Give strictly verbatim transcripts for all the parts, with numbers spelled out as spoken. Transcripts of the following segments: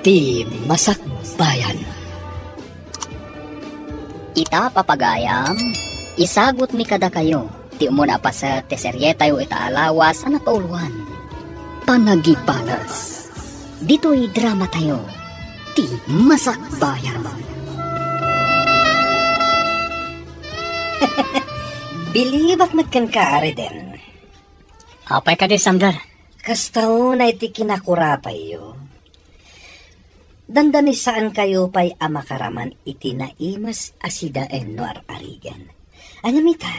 Ti Masakbayan. Ita, papagayam, isagutmi kadakayo ti umuna a paset ti serietayo ita a lawas a napauloan, Panagibalas. Ditoy dramatayo, Ti Masakbayan. Bilibak met kenka, Ariden. Apay kadi, Sander? Kasta unay ti kinakurapayyo. Dandani saankayo pay a makaraman iti naimas a sidaen no ar-arigan. Ngem ita,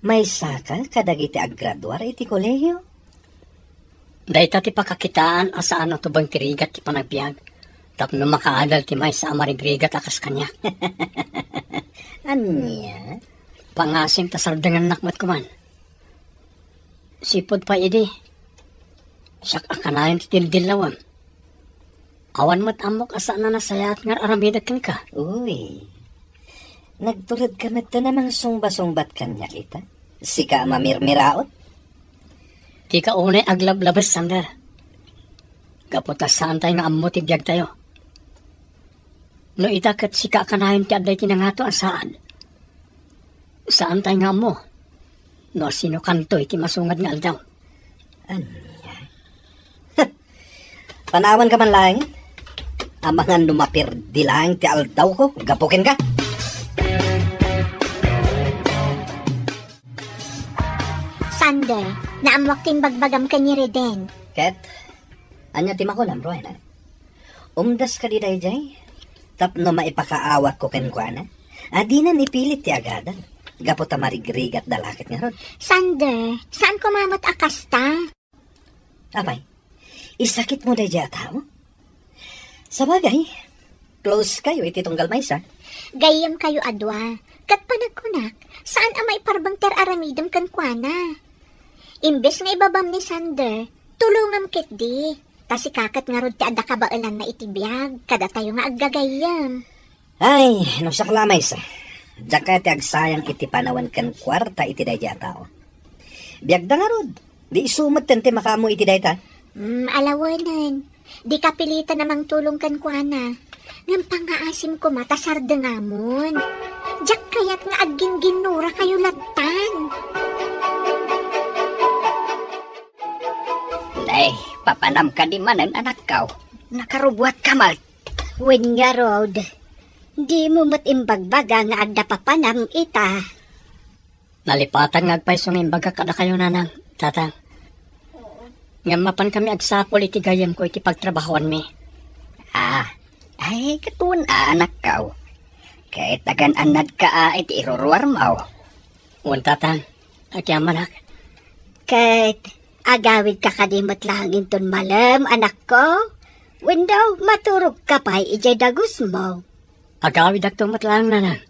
maysaka kadagiti aggraduar iti kolehiyo? Dayta ti pakakitaan a saan a tubeng ti rigat ti panagbiag tapno makaadal ti maysa a marigrigat a kas kaniak. Ania? Pangasim ta sardengannak met koman. Sipud pay idi, siak a kanayon ti tildillawem. Awan met ammok a saan a nasayaat nga ar-aramidek kenka. Uy, nagturedka met a mangsungba-sungbat kaniak ita? Sika a mamirmiraot? Dika unay aglablabes, Sander. Gapu ta saantay nga ammo ti biagtayo. No ita ket sika a kanayon ti adda iti nangato a saad. Saantay nga ammo no sinokanto iti masungad nga aldaw. Ania? Panawanka man laeng. Amangan no maperdi laeng ti aldawko gapu kenka. Sander, naammoak ti imbagbagam ken ni Reden. Ket, ania ti makulam, Rowena? Umdas kadi daydiay? Tapno maipakaawatko kenkuana? Adinan ipilit ti agadal. Gapu ta marigrigatda la ket ngarud. Sander, saan koma met a kasta? Apay, isakitmo daydiay a tao? Sabagay, close kayo iti tunggal maysa. Gayyemkayo a dua. Ket panagkunak, saan a maiparbeng ti ar-aramidem kenkuana. Imbes nga ibabam ni Sander, tulongam ketdi. Ta sika ket ngarud ti adda kabaelanna iti biag, kadatayo nga aggagayyem. Ay, no siak la maysa, diak kayat ti agsayang iti panawen ken kuarta iti daydiay a tao. Biagda ngarud, di isu metten ti makaammo iti dayta. Mm, alawenen. Dika pilitan a mangtulong kenkuana. Ngem pangngaasim koma ta sardengamon. Diak kayat nga aggingginnurakayo lattan. Nay, papanam kadi manen, anakko? Nakarubuatka met. Wen ngarud, dimo met imbagbaga nga adda papanam ita. Nalipatan nga agpayso nga imbagak kadakayo, nanang, tatang. Ngem mapankami agsapul iti gayyemko iti pagtrabahoanmi. Ah, ay, ket wen a, anakko. Ket agan-annadka a iti iruruarmo. Wen, tatang, agyamanak. Ket agawidka kadi met laeng inton malem, anakko? Wenno maturogka pay idiay dagusmo? Agawidakto met laeng, nanang.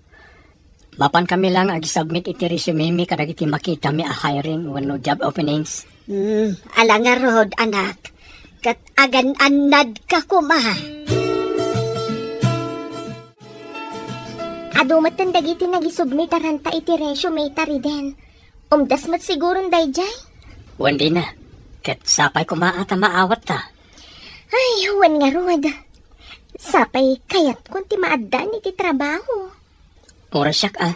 Mapankami laeng nga agsubmit iti resume-mi kadagiti makitami a hiring wenno job openings. Hmm, ala ngarud, anak. Ket agan-annadka koma. Adu metten dagiti nagisubmit a ranta iti resume ta, Riden. Umdas met siguron daydiay? Wen, dina. Ket sapay koma a ta maawatta. Ay, wen ngarud. Sapay kayatkon ti maaddaan iti trabaho. Uray siak, a.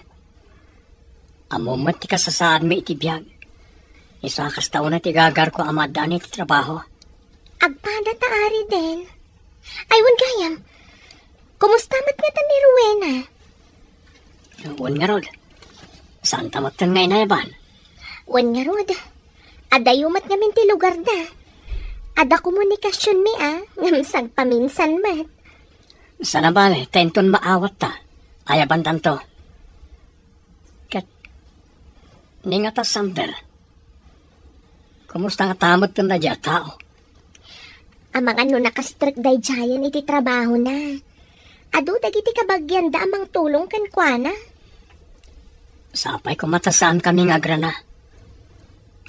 Ammom met ti kasasaadmi iti biag. Isu a kasta unay ti gagarko a maaddaan iti trabaho. Agpada ta, Riden. Ay, wen gayam. Kumusta met ngata ni Rowena? Wen ngarud. Saanta metten nga inayaban? Wen ngarud. Adayo met ngamin ti lugarda. Adda komunikasionmi a, ngem sagpaminsan met. Saan a bale, ta inton maawatta, ayabantanto. Ket, ni ngata, Sander, kumusta ngata metten daydiay a tao? Amangan no nakastrek daydiayen iti trabahona. Adu dagiti kabagianda a mangtulong kenkuana. Sapay koma ta saankami nga agrana.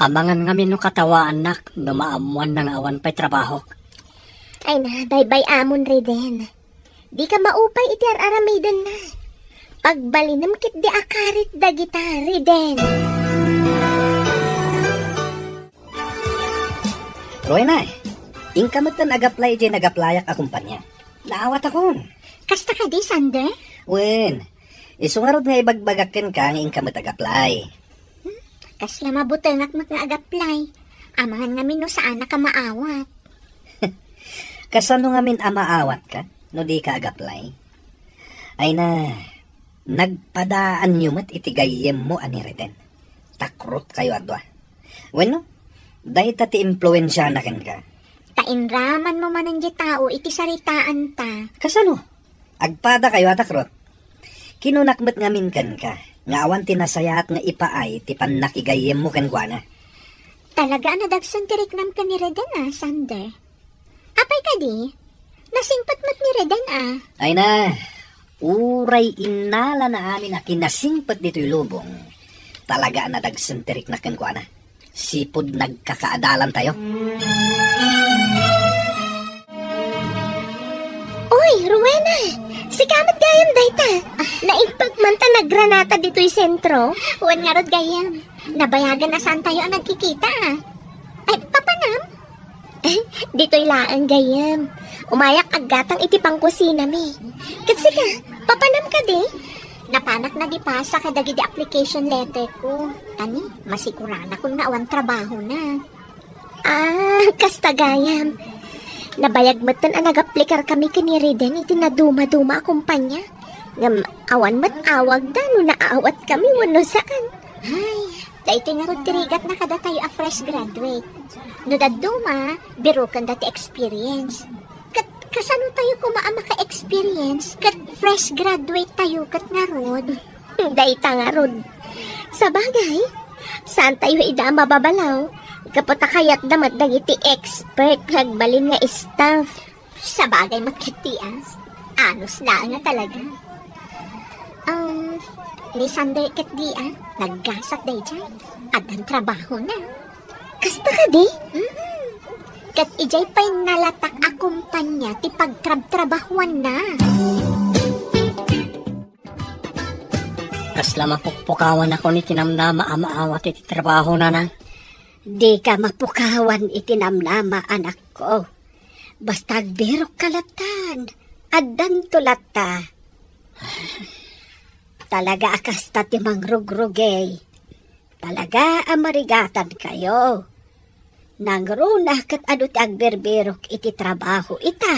Amangan ngamin no katawaannak no maammoanna nga awan pay trabahok. Ay na, baybay-amon, Riden. Dika maupay iti ar-aramidenna. Pagbalinem ketdi a karit dagita, Riden. Rowena, Inka met ti nag-apply idiay nag-applyak a kumpanya. Naawatakon. Kasta kadi, Sander? Wen, isu ngarud nga ibagbagak kenka nga inka met ag-apply. Hmm? Kasla mabutengak met nga ag-apply. Amangan ngamin no saanak a maawat. Kasano ngamin a maawatka no dika ag-apply? Ay na, nagpadaanyo met iti gayyemmo a ni Reden. Takrotkayo a dua. Wenno, dayta ti impluensiana kenka. Ta inramanmo manen diay tao iti saritaanta. Kasano? Agpadakayo a takrot. Kinunak met ngamin kenka, nga awan ti nasayaat nga ipaay ti pannakigayyemmo kenkuana. Talaga a nadagsen ti riknam ken ni Reden a, Sander. Apay kadi? Nasingpet met ni Reden a. Ay na, uray innalana amin a kinasingpet ditoy lubong, talaga a nadagsen ti riknak kenkuana. Sipud nagkakaadalantayo. Uy, Rowena! Sika met gayam dayta. Naimbag man ta nagranata ditoy sentro. Wen ngarud gayam. Nabayagan a saantayo a nagkikita a. Ay, papanam? Ditoy laeng gayam. Umayak aggatang iti pangkusinami. Ket sika, papanam kadi? Napanak nagipasa kadagidi application letter ko. Tani, masiguranakon nga awan trabahona. Ah, kasta gayam. Nabayag metten a nag-aplikar kami ken ni Reden iti nadumaduma a kumpanya. Ngem awan met awagda no naawatkami wenno saan. Ay, daytoy ngarud ti rigatna kadatayo a fresh graduate. No dadduma, birokenda ti experience. Ket kasano tayo koma a maka-experience ket fresh graduate tayo ket ngarud? Dayta ngarud. Sabagay, saantayo ida a mababalaw, gapu ta kayatda met dagiti expert nga agbalin nga staff. Sabagay met ketdi a. Anus laeng a talaga. Um, ni Sander ketdi a, naggasat daydiay. Addan trabahona. Kasta kadi? Mm. Ket idiay pay nalatak a kumpanya ti pagtrabtrabahuanna. Kasla mapukpukawanakon iti namnama a maawat iti trabahona. Dika mapukawan iti namnama, anakko. Basta agbirokka lattan, addanto latta. Talaga a kasta ti mangrugrugey. Talaga a marigatankayo. Nangruna ket adu ti agbirbirok iti trabaho ita.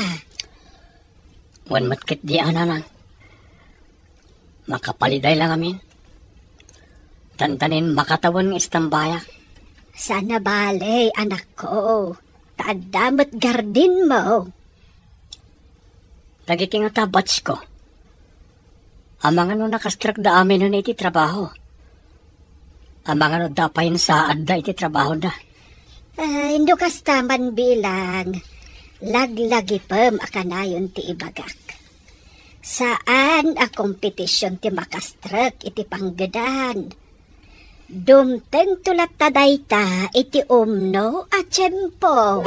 Wen met ketdi a, nanang. Makapaliday la ngamin. Dandanin makatawen nga istambayak. Saan a bale, anakko. Ta adda met gardinmo. Dagiti ngata batchko, amangan no nakastrek da aminen iti trabaho. Amangan no adda pay insaadda iti trabahoda. Ay, no kasta man bilang, laglagipem a kanayon ti ibagak. Saan a kompetision ti makastrek iti panggedan. Dumtengto latta dayta iti umno a tiempo.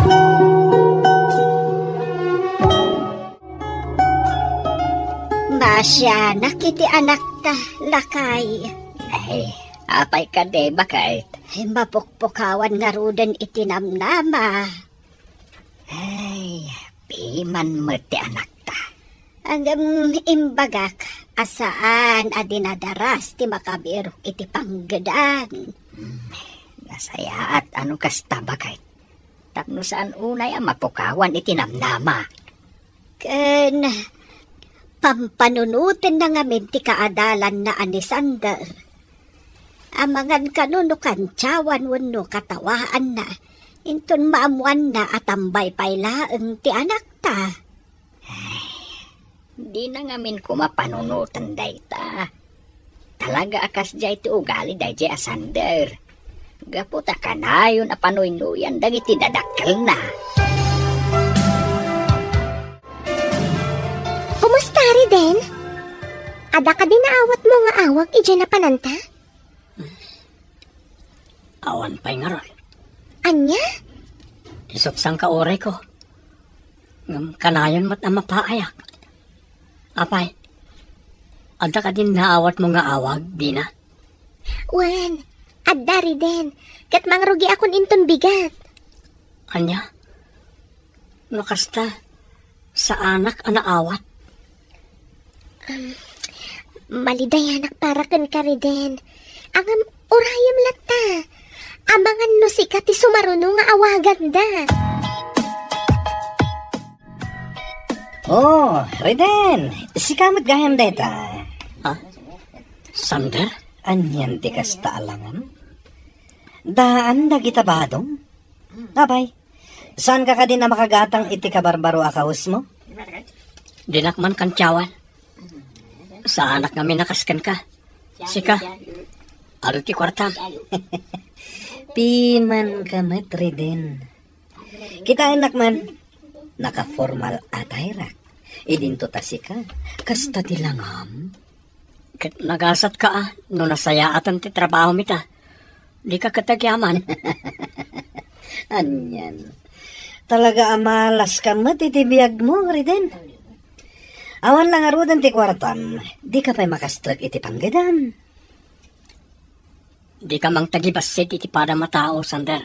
Masianak iti anakta, lakay. Ay, apay kadi, baket? Ay, mapukpukawan ngaruden iti namnama. Ay, piman met ti anakta. Ngem imbagak a saan a dinadaras ti makabirok iti panggedan. Hmm, nasayaat a no kasta, baket. Tapno saan unay a mapukawan iti namnama. Ken pampanunotenna ngamin ti kaadalanna a ni Sander. Amangan kano no kantiawan wenno katawaanna, inton maammoanna a tambay pay laeng ti anakta. Ay, dina ngamin koma panunoten dayta. Talaga a kasdiay ti ugali daydiay a Sander. Gapu ta kanayon a panuynoyan dagiti dadakkelna. Kumusta, Reden? Adda kadi naawatmo nga awag idiay napananta? Awan pay ngarud. Ania? Isut sangka urayko. Ngem kanayon met a mapaayak. Apay, adda kadi naawatmo nga awag, Dina? Wen, adda, Reden. Ket mangrugiakon inton bigat. Ania? No kasta, saanak a naawat. Malidayanak para kenka, Reden. Ngem urayem latta. Amangan no sika ti sumaruno nga awaganda. Oh, Reden, sika met gayam dayta. Ha? Sander? Anian ti kasta a langam? Daan dagita badom? Apay, saanka kadi a makagatang iti kabarbaro a kawesmo? Dinak man kantiawan. Saanak ngamin a kas kenka. Sika, adu ti kuartam. Pimanka met, Reden. Kitaennak man, nakaformal attire-ak. Idinto ta sika, kasta ti langam. Ket nagasatka a, no nasayaatan ti trabahom ita. Dika ket agyaman. Anian. Talaga a malaska met iti biagmo, Reden. Awan la ngaruden ti kuartam, dika pay makastrek iti panggedam. Dika mangtagibassit iti padam a tao, Sander.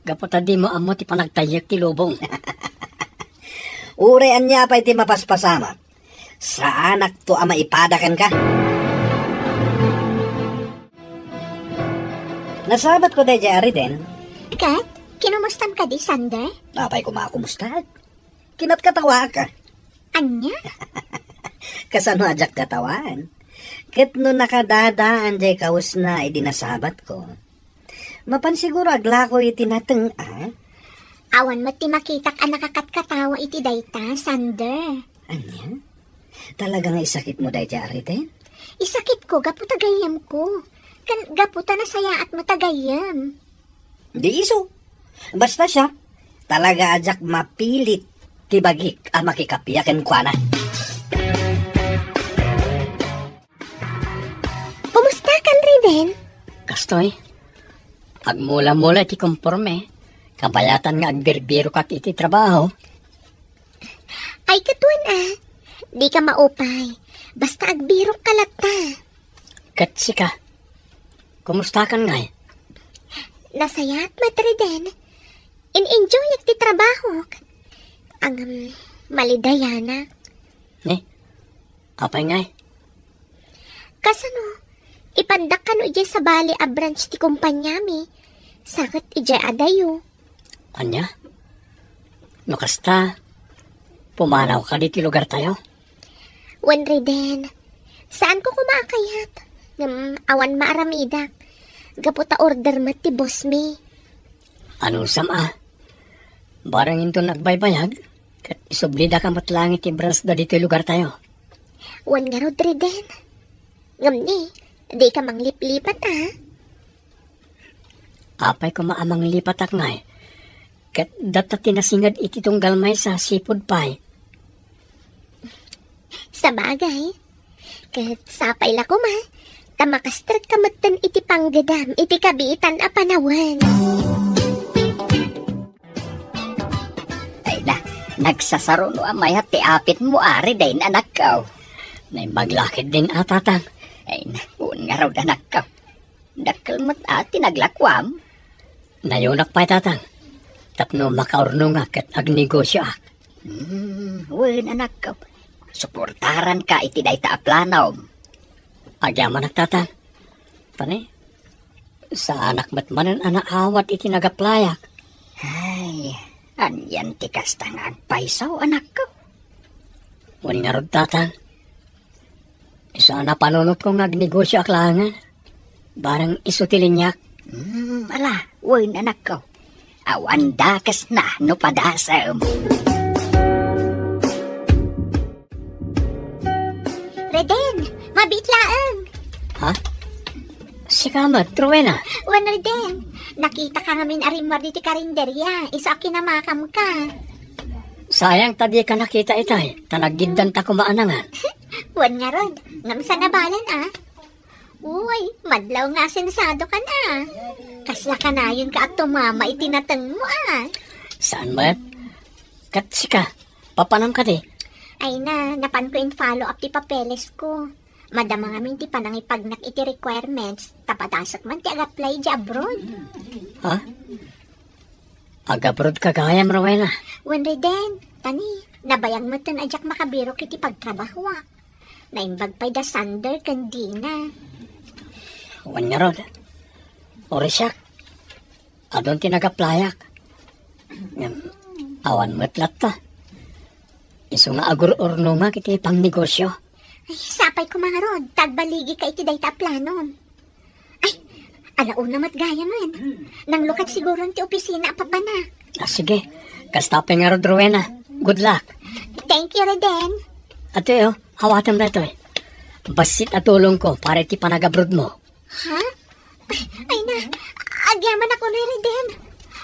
Gapu ta dimo ammo ti panagtayyek ti lubong. Uray ania pay ti mapaspasamak, saanakto a maipada kenka. Nasabatko daydiay a Reden. Ket, kinumustam kadi, Sander? Apay koma a kumustaak? Kinatkatawaak. Ania? Kasano a diak katawaan? Ket no nakadadaan diay kawesna idi nasabatko, mapan siguro aglako iti nateng-, a? Awan met ti makitak a nakakatkatawa iti dayta, Sander. Ania? Talaga nga isakitmo dayta a Reden? Isakitko gapu ta gayyemko. Ken gapu ta nasayaatmo ta gayyem. Di isu. Basta siak, talaga a diak mapilit ti bagik a makikappia kenkuana. Kumustakan, Reden? Kastoy, agmula-mula ti komporme, kabayatan nga agbirbirokak iti trabaho. Ay, ket wen a, dika maupay. Basta agbirokka latta. Ket sika, kumustakan ngay? Nasayaat met, Reden. In-enjoyak ti trabahok. Ngem, malidayanak. Ne? Apay ngay? Kasano? Ipandak kano idiay sabali a branch ti kompaniami. Sa ket idiay adayo. Ania? No kasta, pumanawka ditoy lugartayo? Wen, Reden, saanko koma a kayat. Ngem awan maaramidak. Gapu ta order met ti boss mi. Anusam a? Barang inton agbaybayag, ket isublidaka met laeng iti branch da ditoy lugartayo. Wen ngarud, Reden. Ngem ni, dika mangliplipat a. Apay koma a manglipatak ngay? Ket data ti nasinged iti tunggal maysa, sipud pay. Sabagay. Ket sapay la koma, ta makastrekka metten iti panggedam iti kabiitan a panawen. Ay na, nagsasaruno a mayat ti apitmo, Reden, anakko. Naimbag la ketdin a, tatang. Ay na, wen ngarud, anakko. Dakkel met a ti naglakuam. Nayonak pay, tatang. Tapno makaurnongak ket agnegosioak. Hmm, wen, anakko. Suportaranka iti dayta a planom. Agyamanak, tatang. Pani, saanak met manen a naawat iti nagaplayak. Ay, anian ti kasta nga agpayso, anakko? Wen ngarud, tatang. Isu a napanunotko nga agnegosioak laengen. Barang isu ti liniak. Hmm, ala, wen, anakko. Awan dakesna no padasem. Reden, mabiit laeng. Ha? Sika met, Rowena? Wen, Reden, nakitaka ngamin a rimmuar ditoy karinderia, isu a kinamakamka. Sayang ta dika nakita itay, ta naggiddanta koma a nangan. Wen ngarud, ngem saan a balen a. Uy, madlaw nga asensadokan a. Kasla kanayonka a tumama iti natengmo a. Saan met? Ket sika, papanam kadi? Ay na, napanko in-follow up ti papelesko. Madama ngamin ti panangipagnak iti requirements, ta padasek man ti ag-apply idiay abroad. Ha? Agabrodka gayam, Rowena. Wen, Reden, tani, nabayag metten a diak makabirok iti pagtrabahoak. Naimbag pay da Sander ken Dina. Wen ngarud, uray siak, adun ti nagaplayak. Ngem, awan met latta. Isu nga agur-urnomak iti pangnegosio. Ay, sapay koma ngarud, ta agbaligika iti dayta a planom. Ay, ala una met gayamen. Nanglukat siguron ti opisina a papanak. Ah, sige. Kasta pay ngarud, Rowena. Good luck. Thank you, Reden. Atoy, awatem daytoy. Bassit a tulongko para iti panagabrodmo. Ha? Ay na, agyamanak unay, Reden.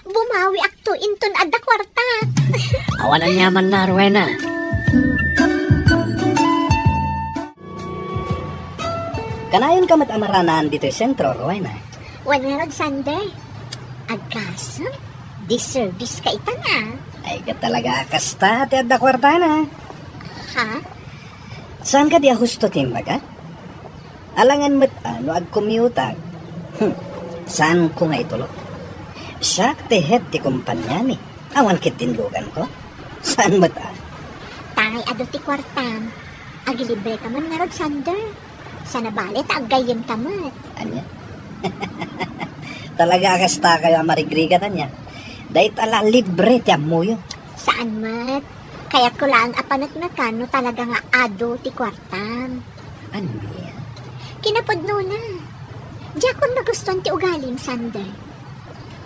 Bumawiakto inton adda kuarta. Awan aniamanna, Rowena. Kanayonka met a maranaan ditoy sentro, Rowena. Wen ngarud, Sander. Agasem, di-service ka itan a. Ay, ket talaga a kasta ti adda kuartana. Ha? Saan kadi a husto ti imbaga? Alangan met a no agkommute ak. Hmm, saanko nga itulok. Siak ti head ti kompaniami. Awan ketdin luganko. Saan met a? Tangay adu ti kuartam. Agilibreka man ngarud, Sander. Sana bale ta aggayyemta met. Ania? Talaga a kastakayo a marigrigat, ania? Dayta la libre ti ammoyo. Saan met. Kayatko laeng a paneknekan no talaga nga adu ti kuartam. Ania? Kinapudnona, diakon magustuan ti ugalim, Sander.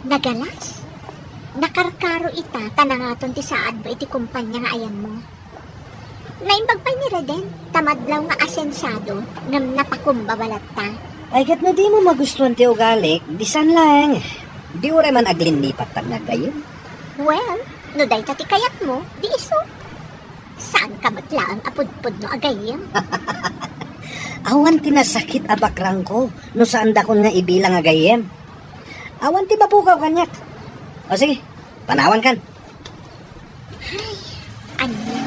Nagalas? Nakarkaro ita ta nangaton ti saadmo iti kumpanya nga ayanmo. Naimbag pay ni Reden, ta madlaw nga asensado, ngem napakumbaba latta. Ay, ket no dimo magustuan ti ugalik, di saan laeng. Di uray man aglinlipat ta nga gayyem. Well, no dayta ti kayatmo, di isu. Saanka met laeng a pudpudno a gayyem. Awan ti nasakit a bakrangko no saandakon nga ibilang a gayyem. Awan ti mapukaw kaniak. O sige, panawankan. Ay, ania?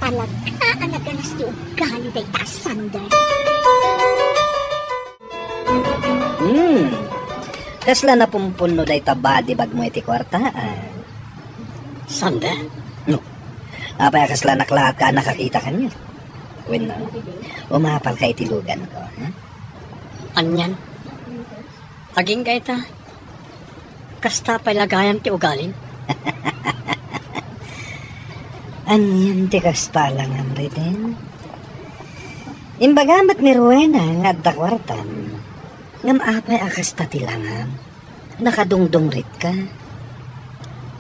Talaga a nagalas ti ugali dayta a Sander. Hmm. Kasla napumpunno dayta badibagmo iti kuarta, a? Sander? No. Apay a kasla naklaat ka a nakakita kaniak? Wenno, umapalka iti luganko, ha? Anian? Agingga ita, kasta pay la gayam ti ugalim. Anian ti kasta langam, Reden? Imbaga met ni Rowena nga adda kuartam. Ngem apay a kasta ti langam? Nakadungdungritka?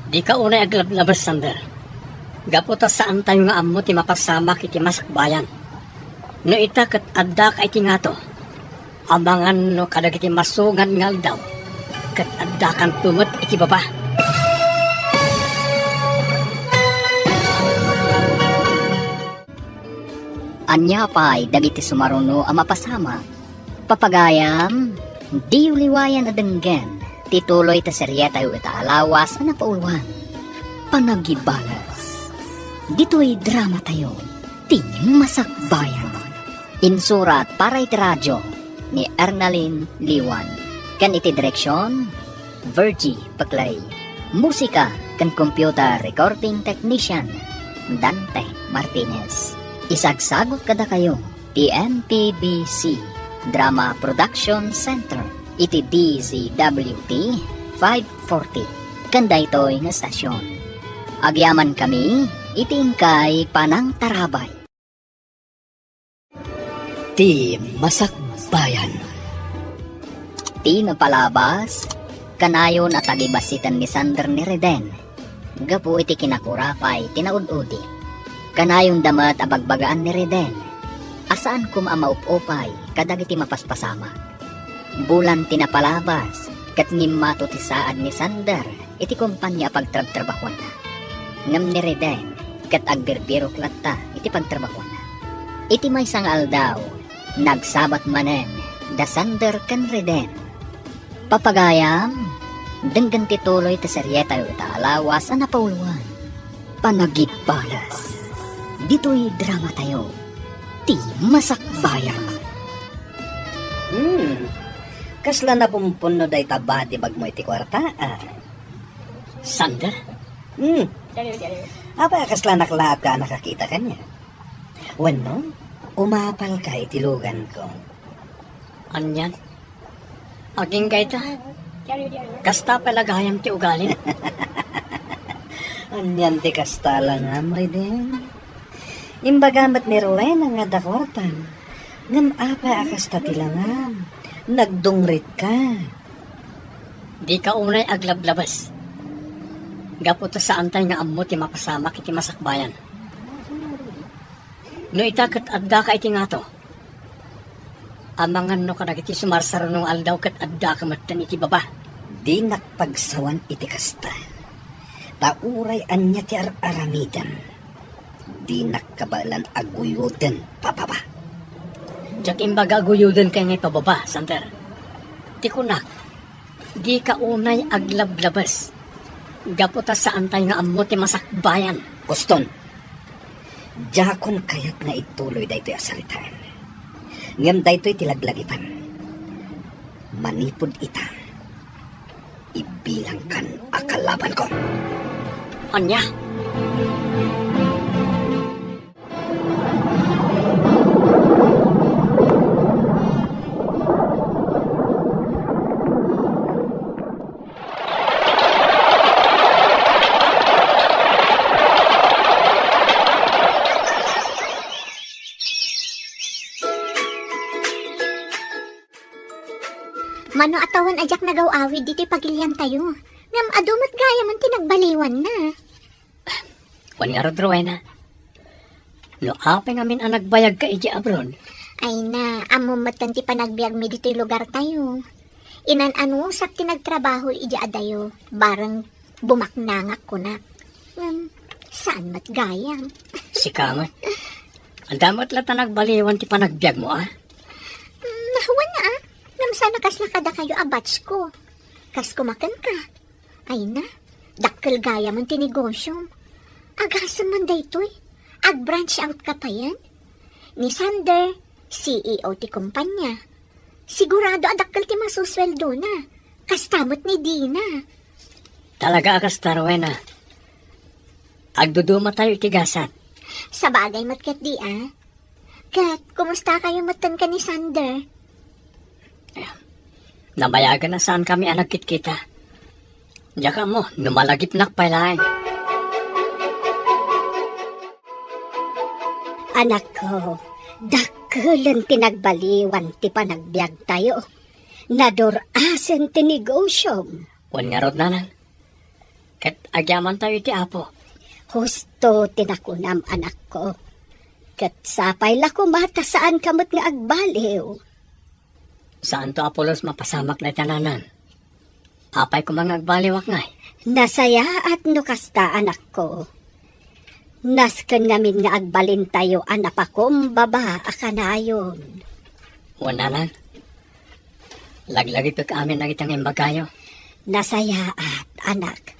Dika unay aglablabes, Sander. Gapu ta saantayo nga ammo ti mapasamak iti masakbayan. No ita ket addaka iti ngato, amangan no kadagiti masungan nga aldaw, ket addakanto met iti baba. Ania pay dagiti sumaruno a mapasamak? Papagayam, diyo liwayan a denggen ti tuloy ta serietayo ita a lawas a napauluan, Panagibalas. Ditoy dramatayo, ti Masakbayan. Insurat para iti radio ni Ernalyn Liwan, ken iti direksion, Virgie Peclay. Musika ken computer recording technician, Dante Martinez. Isagsagut kadakayo ti M P B C Drama Production Center iti D Z W T five forty ken daytoy nga estasion. Agyamankami iti inkay panangtarabay. Ti Masakbayan. Ti napalabas, kanayon a tagibassiten ni Sander ni Reden gapu iti kinakurapay ti naud-udi. Kanayonda met a bagbagaan ni Reden a saan koma a maup-upay kadagiti mapaspasamak. Bulan ti napalabas ket ngimmato ti saad ni Sander iti kompania a pagtrabtrabahuanna. Ngem ni Reden ket agbirbirok latta iti pagtrabahuanna. Iti maysa nga aldaw, nagsabat manen da Sander ken Reden. Papagayam, denggen ti tuloy ti serietayo ita a lawas a napauluan, Panagibalas. Ditoy dramatayo, ti Masakbayan. Hmm, kasla napumpunno dayta badibagmo iti kuarta, a? Sander? Hmm. Apay a kasla naklaat ka a nakakita kaniak? Wenno, umapal ka iti luganko? Anian? Agingga ita? Kasta pay la gayam ti ugalim. Anian ti kasta langam, Reden? Imbaga met ni Rowena nga adda kuartam. Ngem apay a kasta ti langam? Nagdungritka. Dika unay aglablabes. Gapu ta saantay nga ammo ti mapasamak iti masakbayan. No ita ket addaka iti ngato, amanganno kadagiti sumarsaruno nga aldaw ket addaka metten iti baba. Dinak pagsawan iti kasta. Ta uray ania ti ar-aramidem, dinak kabaelan a guyoden pababa. Diak imbaga a guyodenka nga ipababa, Sander. Ti kunak, dika unay aglablabes. Gapu ta saantay nga ammo ti masakbayan. Uston, diakon kayat nga ituloy daytoy a saritaen. Ngem daytoy ti laglagipan. Manipud ita, ibilangkan a kalabanko. Ania? Mano a tawen a diak nagaw-awid ditoy pagiliantayo. Ngem adu met gayam ti nagbaliwanna. Wen ngarud, Rowena, no apay ngamin a nagbayagka idiay abroad? Ay na, ammom metten ti panagbiagmi ditoy lugartayo. Inan-anusak ti nagtrabaho idiay adayo, bareng bumaknangak kunak. Ngem, saan met gayam? Sika met. Adda met latta nagbaliwan ti panagbiagmo, a? Mm, wen a. Ngem saan a kasla kadakayo a batch ko. Kas kumakenka. Ay na, dakkel gayam ti negosyom. Agasem man daytoy. Ag-branch out ka payen. Ni Sander, C E O ti kumpanya. Sigurado a dakkel ti masusweldona. Kasta met ni Dina. Talaga a kasta, Rowena. Agdudumatayo iti gasat. Sabagay met ketdi, a. Ket, kumustakayo metten ken ni Sander? Nabayagen a saankami a nagkitkita. Diak ammo no malagipnak pay laeng. Anakko, dakkelen ti nagbaliwan ti panagbiagtayo. Nadur-asen ti negosyom. Wen ngarud, nanang. Ket agyamantayo iti Apo. Husto ti nakunam, anakko. Ket sapay la koma ta saanka met nga agbaliw. Saanto a pulos mapasamak dayta, nanang. Apay koma nga agbaliwak ngay? Nasayaat no kasta, anakko. Nasken ngamin nga agbalintayo a napakumbaba a kanayon. Wen, nanang. Laglagipek amin dagita nga imbagayo. Nasayaat, anak.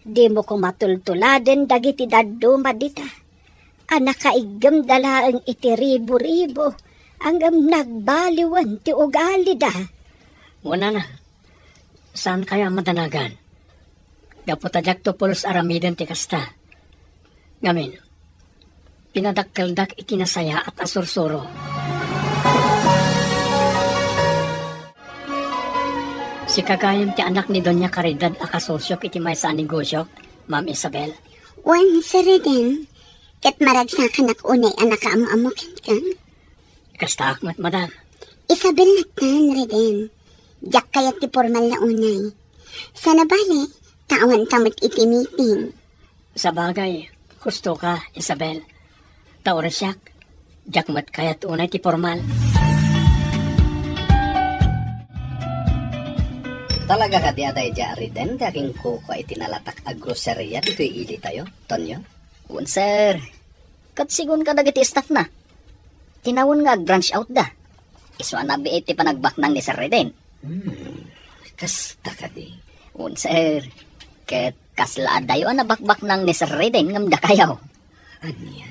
Dimo koma tultuladen dagiti dadduma dita a nakaiggemda laeng iti ribu-ribu, ngem nagbaliwen ti ugalida. Wen, nanang, saankayo a madanagan? Gapu ta diakto pulos aramiden ti kasta. Ngamin, pinadakkeldak iti nasayaat a sursuro. Sika gayam ti anak ni Doña Caridad a kasosiok iti maysa a negosyok, Ma'am Isabel? Wen, Sir Reden, ket maragsakanak unay a nakaam-ammo kenka. Kastaak met, madam. Isabel latta, Reden. Diak kayat ti pormal nga unay. Sana bale, ta awanta met iti meeting. Sabagay, husto ka, Isabel. Ta uray siak, diak met kayat unay ti pormal. Talaga kadi a daydiay a Reden ti akinkukua iti nalatak a groceria ditoy ilitayo, Tonyo? Wen, sir. Ket sigun kadagiti staffna, tinawen nga ag-branch out da. Isu a nabiit ti panagbaknang ni Sir Reden. Hmm, kasta kadi? Wen, sir. Ket kasla adayo a nabakbaknang ni Sir Reden ngem dakayo. Ania?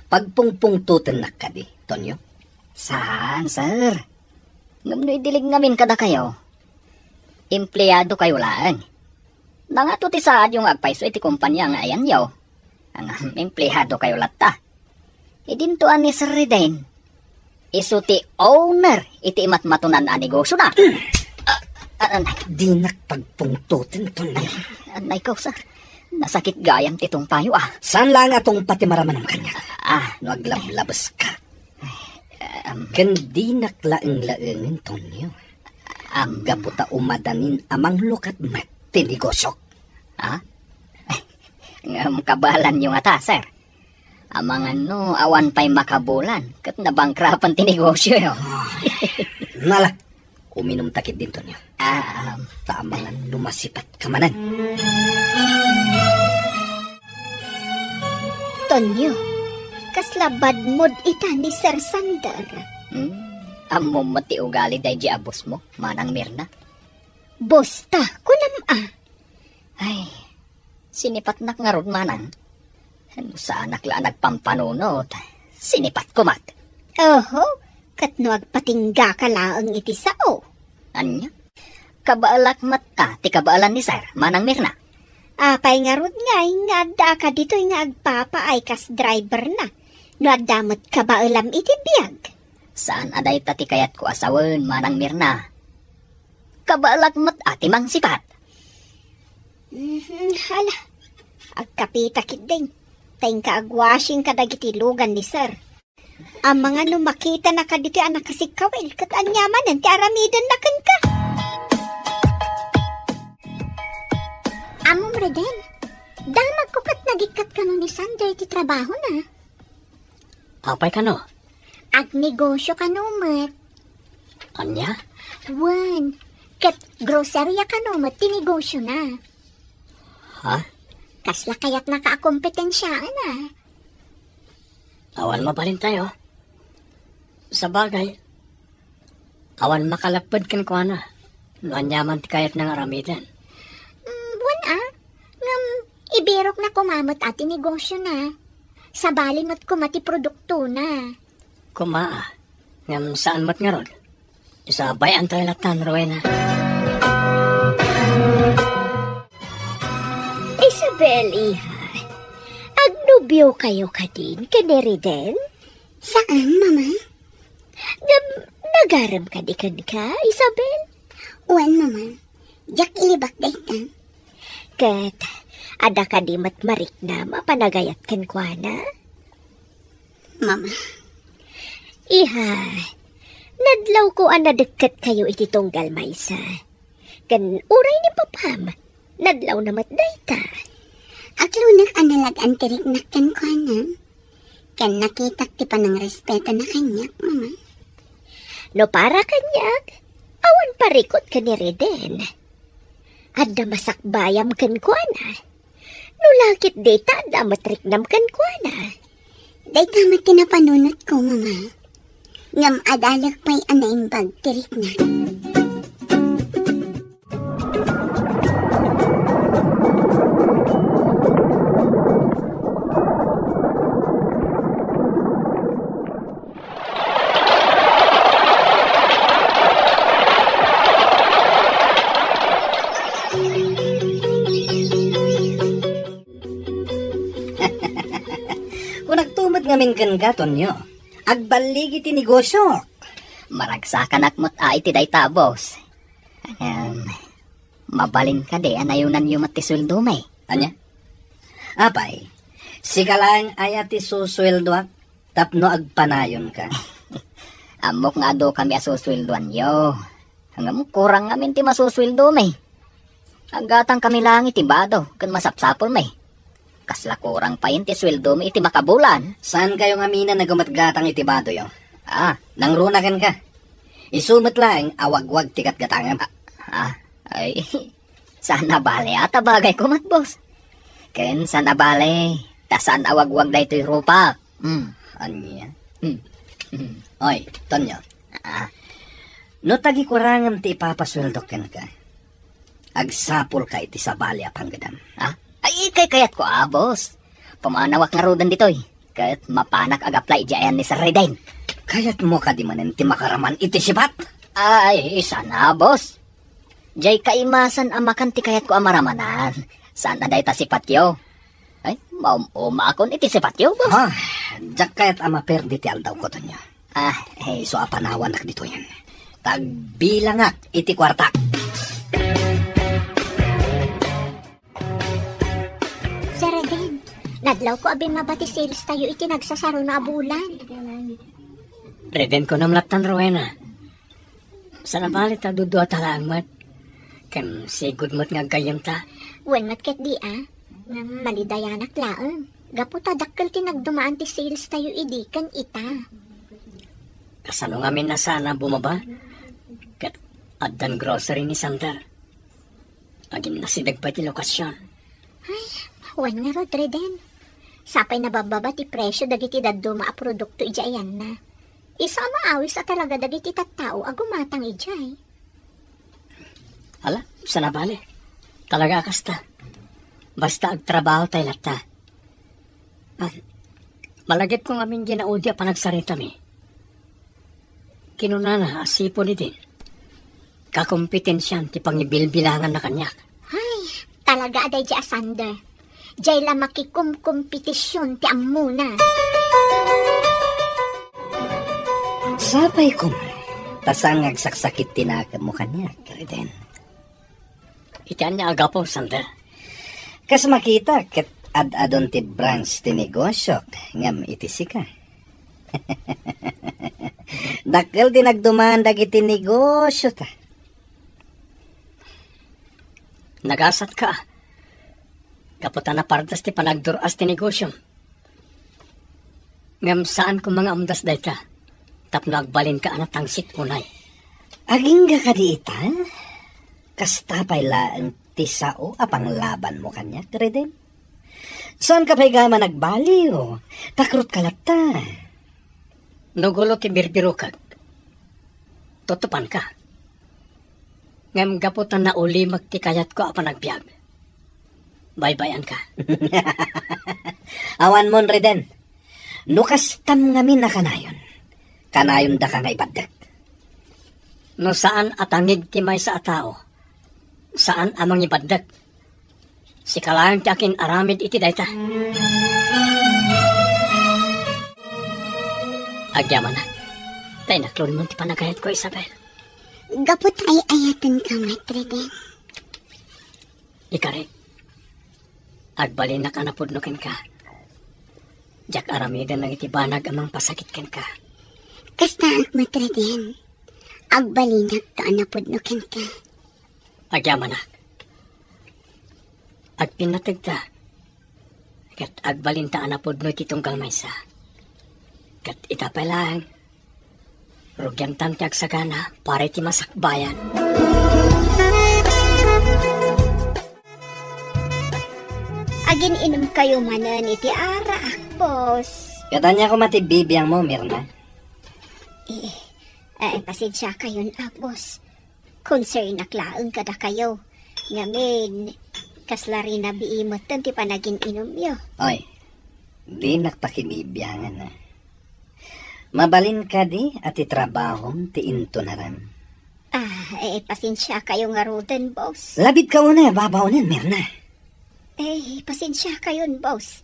Pagpungpungtotennak kadi, Tonyo? Saan, sir. Ngem no idilig ngamin kadakayo, empleadokayo laeng. Nangato ti saadyo nga agpayso iti kompania nga ayanyo. Ngem empleadokayo latta. Idinto a ni Sir Reden, isu ti owner iti imatmatonan a negosyo na. Ah, ah, ah, Dinak pagpungtoten, Tonyo. Anay ko, sir. Nasakit gayam ti tungpayo, ah. Saan laeng a tungpa ti maramanam kaniak? Ah, no aglablabes ka. Um, Ken dinak laeng laengen, Tonyo. Um, gapu ta umadanin a manglukat met ti negosyok. Ha? Ngem kabaelanyo ngata, sir. Amangan no awan pay makabulan, ket nabangkrapan ti negosyo, yo. Nala, uminum ta ketdin, Tonyo. Ah, um, Ta amangan no masipat ka manen. Tonyo, kasla bad mood ita ni Sir Sander. Hmm, ammom met ti ugali daydi a boss mo, Manang Mirna. Boss ta, kunam a. Ay, sinipatnak ngarud, Manang. No saanak la a nagpampanunot, sinipatko met. Oho, ket no agpatinggaka laeng iti sao. Ania? Kabaelak met a ti kabaelan ni Sir, Manang Mirna. Apay ngarud ngay nga addaaka ditoy nga agpapaay kas driver na, no adda met kabaelam iti biag? Saan a dayta ti kayatko a sawen, Manang Mirna. Kabaelak met a ti mangsipat. Mhm, hala. Agkapita ketdin. Ta inka agwashing kadagiti lugan ni Sir. Amangan no makitana kaditoy a nakasikkawil, ket ania manen ti aramidenna kenka? Ammom, Reden, damagko ket nagikkat kano ni Sander ti trabahona. Apay kano? Agnegosyo kano met. Ania? Wen, ket groceria kano met ti negosyona. Ha? Kasla kayatnaka a kompetensiaen a? Awan mabalintayo. Sabagay, awan makalapped kenkuana no aniaman ti kayatna nga aramiden. Mm, wen a, ngem ibirokna koma met a ti negosyona. Sabali met koma ti produktona. Koma a, ngem saan met ngarud. Isabay-antayo latta, Rowena. Isabel, iha, agnobiokayo kadin ken ni Reden? Saan, Mama. Ngem nagarem kadi kenka, Isabel? Wen, Mama. Diak ilibak dayta. Ket adda kadi met mariknam a panagayat kenkuana? Mama. Iha, nadlawko a nadekket kayo iti tunggal maysa. Ken uray ni papam, nadlawna met dayta. Aklonak a nalag-an ti riknak kenkuana, ken nakitak ti panangrespeto na kaniak, Mama. No para kaniak, awan parikut ken ni Reden. Adda masakbayam kenkuana. No lakit dita, adda met riknam kenkuana. Dayta met ti napanunotko, Mama. Ngem adalek pay a naimbag ti rikna. Kunakto met ngamin kenka, Tonyo. Agballigi ti negosyo. Maragsakanak met a iti dayta, boss. Em, mabalin kadi a nayonanyo met ti sueldomi? Ania? Apay, sika laeng aya ti susueldoak tapno agpanayonka? Ammok nga adu kami a susueldoanyo. Ngem kurang ngamin ti masusueldomi. Aggatang kami laeng iti bado ken masapsapulmi. Kasla kurang payen ti sueldomi iti makabulan. Saankayo ngamin a nagumatgatang iti badoyo? Ah. Nangruna kenka. Isu met laeng a wagwag ti gatgatangem. Ah, ay, saan a bale a tabagayko met, boss. Ken saan a bale, ta saan a wagwag daytoy rupak. Hmm. Ania? Hmm. Hmm. Oy, Tonyo. Ah. No tagikurangan ti ipapasueldo kenka, agsapulka iti sabali a panggedam. Ah? Ay, kayatko a, boss. Pumanawak ngaruden ditoy. Ket mapanak agaplay idiay ayan ni Sir Reden. Kayatmo kadi manen ti makaraman iti sipat? Ay, saan a, boss. Jay kaimasan a makan ti kayatko a maramanan. Saan a dayta sipatyo? Ay, maum-umakon iti sipatyo, boss. Ha? Diak kayat a maperdi ti aldawko, Tonyo. Ah, eh. Isu a panawanak ditoyen. Tagbilangak iti kuartak. Sir Reden, nadlawko a bimmaba ti sales tayo iti nagsasaruna a bulan. Reden, kunam lattan, Rowena. Saan a bale ta duduata laeng met. Ken sigud met nga aggayyemta. Wen met ketdi a. Malidayanak laeng. Gapu ta dakkel ti nagdumaan ti sales tayo idi ken ita. Kasano ngamin a saan a bumaba? Ket addan grocery ni Sander. Aginnasideg pay ti lokasion. Ay, wen ngarud, Reden. Sapay nababbaba ti presio dagiti dadduma a produkto idiay ayanna. Isu a maawis a talaga dagiti tattao a gumatang idiay. Ala, saan a bale. Talaga a kasta. Basta agtrabaho tay latta. Ah, malagipko ngamin ginaudi a panagsaritami. Kinunana a sipon idin, kakompetensian ti pangibilbilanganna kaniak. Ay, talaga a daydi a Sander. Jay la makikumkompetision ti ammona. Sapay koma, ta saan nga agsaksakit ti nakemmo kaniak, Reden. Iti ania a gapu, Sander? Kas makita, ket ad-adun ti branch ti negosiok ngem iti sika. Dakkel ti nagduman dagiti negosiota. Nagasatka. Gapu ta napardas ti panagdur-as ti negosiom. Ngem saan koma nga umdas dayta, tapno agbalinka a natangsit unay. Agingga kadi ita? Kasta pay laeng ti sao a panglabanmo kaniak, Reden? Saanka pay gayam a nagbaliw, takrutka latta. No gulo ti birbirokek, tutupanka. Ngem gapu ta naulimek ti kayatko a panagbiag, baybay-anka. Awanmon, Reden. No kastam ngamin a kanayon, kanayondaka nga ibaddek. No saan a tangig ti maysa a tao, saan a mangibaddek. Sika laeng ti akin-aramid iti dayta. Agyamanak, ta inaklonmon ti panagayatko, Isabel. Gapu ta ay-ayatenka met, Reden. Ikari, agbalinnak a napudno kenka. Diak aramiden dagiti banag a mangpasakit kenka. Kastaak met, Reden. Agbalinnak a napudno kenka. Agyamanak. Agpinnategta. Ket agbalinta a napudno iti tunggal maysa. Ket ita pay laeng, rugiantan ti agsagana para iti masakbayan. Agin-inumkayo manen iti arak, boss. Ket ania koma ti bibiangmo, Mirna? Eh, eh, pasensiakayon, ah, boss. Concern-ak laeng kadakayo. Ngamin, kasla rinabii metten ti panagin-inumyo. Oy, dinak pakibibiangan, ah. Mabalin kadi a ti trabahom ti intunaram? Ah, eh, pasensiakayo ngaruden, boss. Labidka unay a babaonen, Mirna. Eh, pasensiakayon, boss.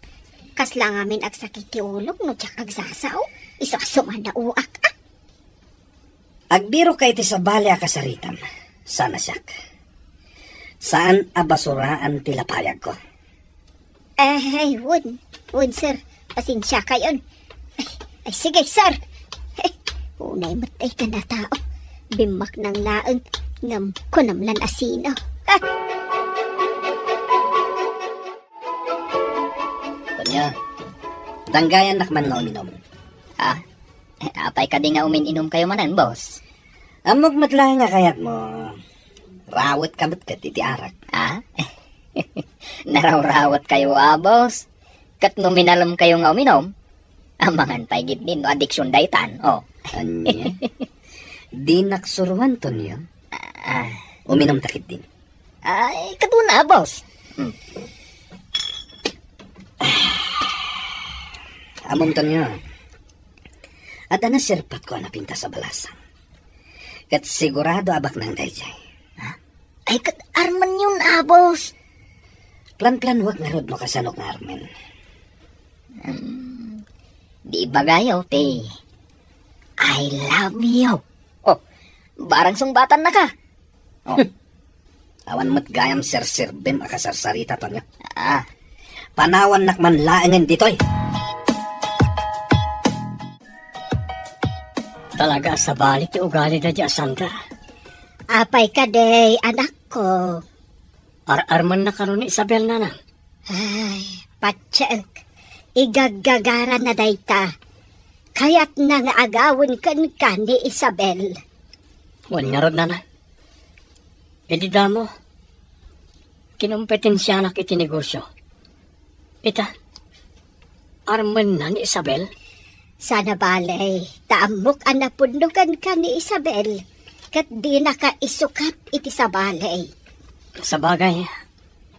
Kasla ngamin agsakit ti ulok no diak agsasao. Isu a sumannaoak, ah. Agbirokka iti sabali a kasaritam. Saan a siak. Saan a basuraan ti lapayagko. Eh, wen, wen, sir. Pasensiakayon. Ay, ay, sige, sir. Eh, unay met dayta a tao. Bimmaknang laeng ngem kunam lan a sino. Ah! Tonyo, danggayannak man nga uminom. Ha? Eh, apay kadi nga umin-inumkayo manen, boss? Ammok met laeng nga kayatmo, rawetka met ket iti arak. Ah? Narawrawetkayo, ah, boss? Ket no minalemkayo nga uminom, amangan pay gid no adiksion daytan, oh. Ania? Dinak suroan, Tonyo. Ah. Uminomta ketdi. Ay, kaduna, boss. Hmm. Ammom, Tonyo, adda naserpatko a napintas a balasang. Ket sigurado a baknang daydiay. Ha? Ay, ket armenyon a, boss. Planplanuek ngarud no kasano nga armen. Di ibagayo ti, "I love you." Oh, barang sungbatan na ka. Oh. Awan met gayam serserbem a kasarsarita, Tonyo. Ah. Panawannak man laengen ditoy. Talaga a sabali ti ugali da di a Sandra. Apay kadi, anakko? Ar-armenna kano ni Isabel, nanang? Ay, patiek. Igaggagara na dayta. Kayatna nga agawen kenka ni Isabel. Wen ngarud, nanang. Idi damo, kinompetensianak iti negosio. Ita, armenna ni Isabel? Sana bale, ta ammok a napudno kenka ni Isabel, ket dinaka isukat iti sabali. Sabagay,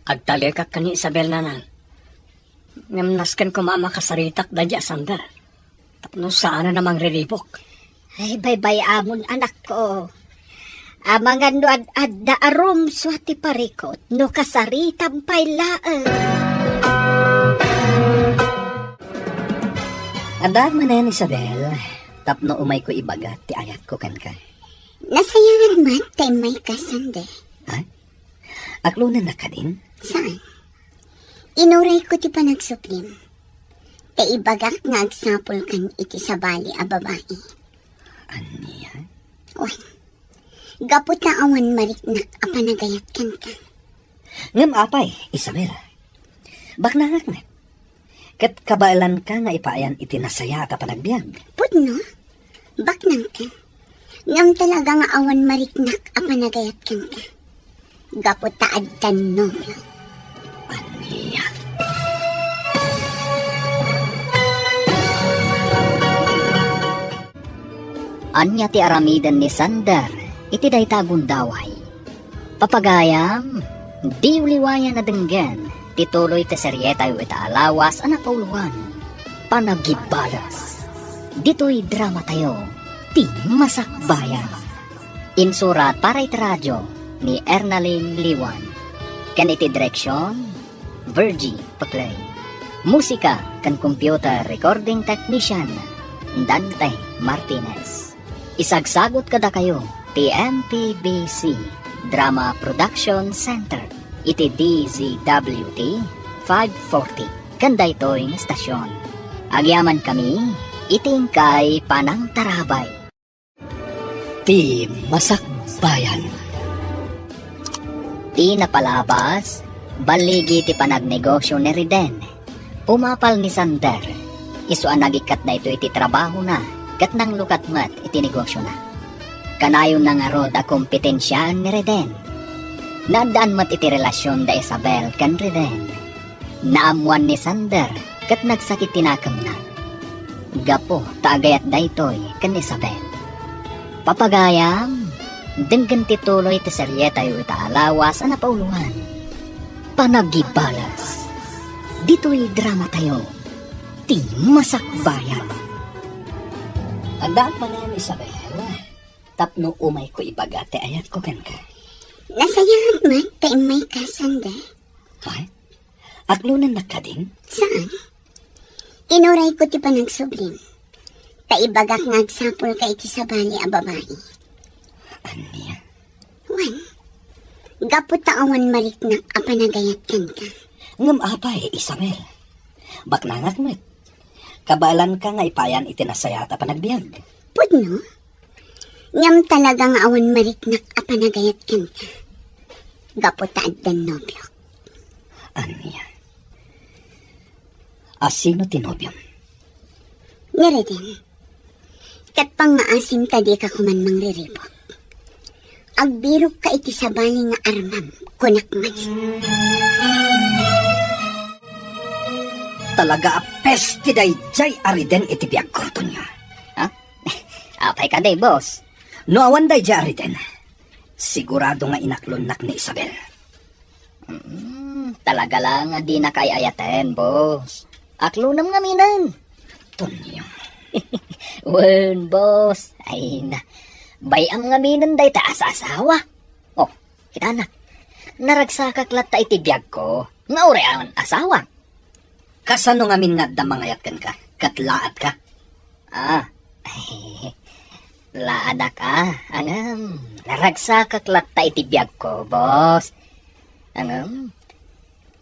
agtalekak ken ni Isabel, nanang. Ngem nasken koma a makasaritak da di a Sandra. Tapno saanen a mangriribuk. Ay, baybay-amon, anakko. Amangan no ad-adda a rumsua ti parikut, no kasaritam pay laeng. Addaak manen, Isabel, tapno umayko ibaga ti ayatko kenka. Nasayaat man ta immayka, Sandra. Ha? Aklonennak kadin? Saan? Inurayko ti panagsublim. Ta ibagak nga agsapulkan iti sabali a babai. Ania? Wen, gapu ta awan mariknak a panagayat kenka. Ngem apay, Isabel? Baknangak met. Ket kabaelanka nga ipaayan iti nasayaat a panagbiag. Pudno? Baknangka. Ngem talaga nga awan mariknak a panagayat kenka. Gapu ta addan nobio. Ania? Ania ti aramiden ni Sander iti dayta a gundaway? Papagayam, diyo liwayan a denggen ti tuloy ti serietayo ita a lawas a napauloan, Panagibalas. Ditoy dramatayo, ti Masakbayan. Insurat para iti radio ni Ernalyn Liwan. Ken iti direksion, Virgie Paclay. Musika ken computer recording technician, Dante Martinez. Isagsagut kadakayo ti M P B C Drama Production Center iti D Z W T five forty ken daytoy nga estasion. Agyamankami iti inkay panangtarabay. Ti Masakbayan. Ti napalabas, balligi ti panagnegosio ni Riden. Umapal ni Sander. Isu a nagikkat daytoy iti trabahona ket nanglukat met iti negosiona. Kanayonna ngarud a kompetensiaan ni Riden. Naaddaan met iti relasion da Isabel ken Riden. Naammoan ni Sander ket nagsakit ti nakemna. Gapu ta agayat daytoy ken Isabel. Papagayam, denggen ti tuloy ti serietayo ita a lawas a napauloan, Panagibalas. Ditoy dramatayo, ti Masakbayan. Addaak manen, Isabel, tapno umayko ibaga ti ayatko kenka. Nasayaat met ta immayka, Sander. Ha? Aklonennak kadin? Saan? Inurayko ti panagsublim. Ta ibagak nga agsapulka iti sabali a babai. Ania? Wen, gapu ta awan mariknak a panagayat kenka. Ngem apay, Isabel? Baknangak met. Kabaelanka nga ipaayan iti nasayaat a panagbiag. Pudno? Ngem talaga nga awan mariknak a panagayat kenka. Gapu ta addan nobiok. Ania? A sino ti nobiom? Ni Reden. Ket pangngaasim ta dika koman mangriribuk. Agbirokka iti sabali nga armam, kunak manen. Talaga a peste daydiay a Reden iti biagko, Tonyo. Ha? Apay kadi, boss? No awan daydiay a Reden, sigurado nga inaklonnak ni Isabel. Mm, talaga la nga dinaka ay-ayaten, boss. Aklonem ngaminen. Tonyo. Wen, boss. Ay na. Bay-am ngaminen dayta a saasawa. Oh, kitana. Naragsakak latta iti biagko nga uray awan asawak. Kasano ngamin nga adda mangayat kenka? Ket laadka? Ah, laadak, ah. Ngem, naragsakak latta iti biagko, boss. Ngem,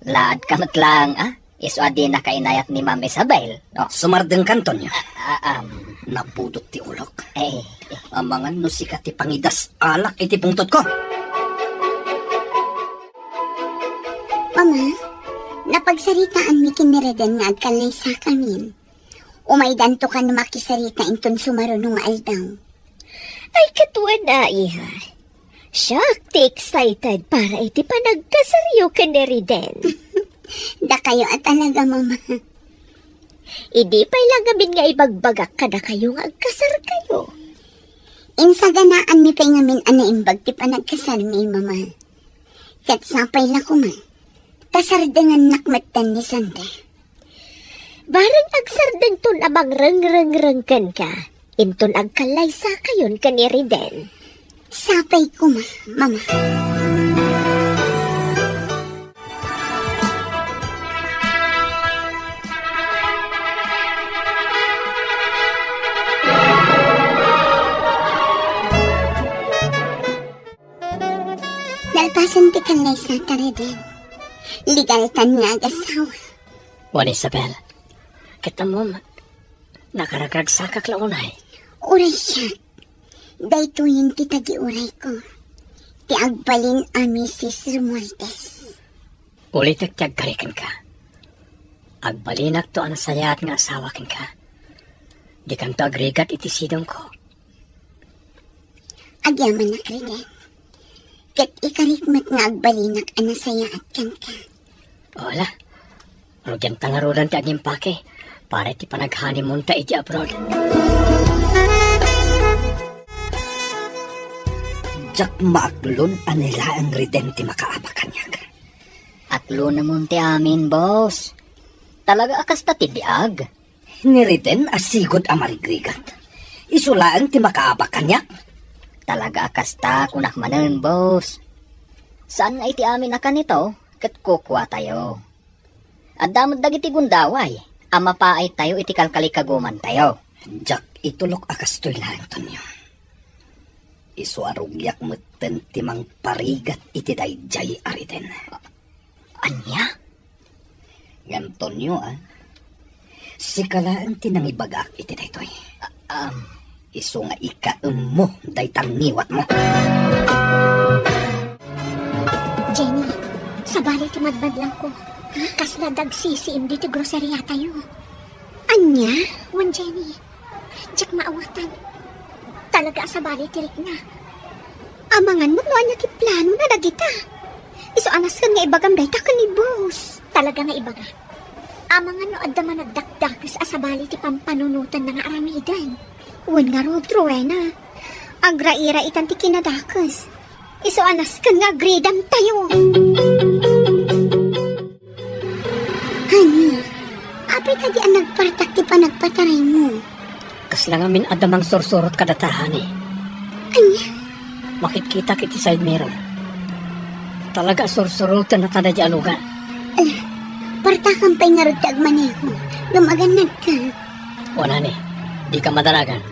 laadka met laeng, ah. Isu a dinaka inayat ni Ma'am Isabel, no? Sumardengka, Antonio. Ah, ah, um. Napudot ti ulok. Eh, eh. Amangan no sika ti pangidas-alak iti pungtotko. Mama, napagsaritaanmi ken ni Reden nga agkallaysakamin. Umaydanto kano makisarita inton sumaruno nga aldaw. Ay, ket wen a, iha. Siak ti excited para iti panagkasaryo ken ni Reden. Dakayo a talaga, Mama. Idi pay la ngamin nga ibagbagak kadakayo nga agkasarkayo. Insaganaanmi pay ngamin a naimbag ti panagkasarmi, Mama. Ket sapay la koma, ta sardengannak metten ni Sandra. Bareng agsardengton a mangrengrengreng kenka, inton agkallaysakayon ken ni Reden. Sapay koma, Mama. Nalpasen ti kallaysata, Reden. Legaltan nga agasawa. Wen, Isabel, ket ammom, nakaragragsakak la unay. Uray siak, daytoyen ti tagiurayko, ti agbalin a Misis Romualdez. Ulitek ti agkari kenka. Agbalinakto a nasayaat nga asawa kenka. Dikanto agrigat iti sidongko. Agyamanak, Reden. Ket ikarik met nga agbalinak a nasayaat kenka. Ala, rugianta ngaruden ti agimpake para iti panaghoneymoonta iti abroad. Diak maaklon a ni laeng Reden ti makaabak kaniak. Aklonemon ti amin, boss. Talaga a kasta ti biag. Ni Reden a sigud a marigrigat. Isu laeng ti makaabak kaniak. Talaga a kasta, kunak manen, boss. Saan nga iti amin a kanito, ket kukuatayo. Adda met dagiti gundaway a mapaaytayo iti kalkalikagumantayo. Diak itulok a kastoy laeng, Tonyo. Isu a rugiak metten ti mangparigat iti daydiay a Reden. Ania? Ngem, Tonyo, a, sika laeng ti nangibagaak iti daytoy. A-, am. Isu nga ikaemmo dayta ngiwatmo. Jenny, sabali ti madmadlangko. Kasla dagsisiim ditoy groceryatayo. Ania? Wen, Jenny, diak maawatan. Talaga a sabali ti rikna. Amangan met no ania ti planona dagita. Isu a nasken nga ibagam dayta ken ni boss. Talaga nga ibaga. Amangan no adda managdakdakes a sabali ti pampanunotanna nga aramiden. Wen ngarud, Rowena, agraira itan ti kinadakes. Isu a nasken nga agridamtayo. Honey, apay kadi a nagpartak ti panagpataraymo? Kasla ngamin adda mangsursurot kadata, honey. Ania? Makitkitak iti side mirror. Talaga a sursuroten a tadaydi a lugar. Ala, partakam pay ngarud ti agmaneho ngem agannadka. Wen, honey, dika madanagan.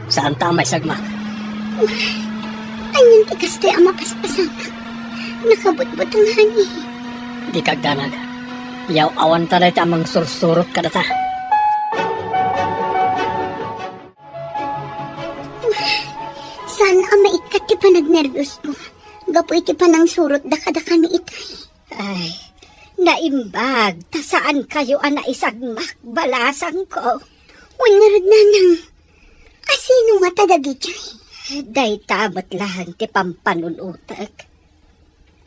Saanta a maisagmak. Anian ti kastoy a mapaspasamak? Nakabutbuteng, honey. Dika agdanag. Yaw-awanta dayta a mangsursurot kadata. Saan a maikkat ti panagnerbios ko gapu iti panangsurotda kadakami itay. Ay, naimbag ta saankayo a naisagmak, balasangko. Wen ngarud, nanang, asino ngata dagijay? Dayta met laeng ti pampanunotek.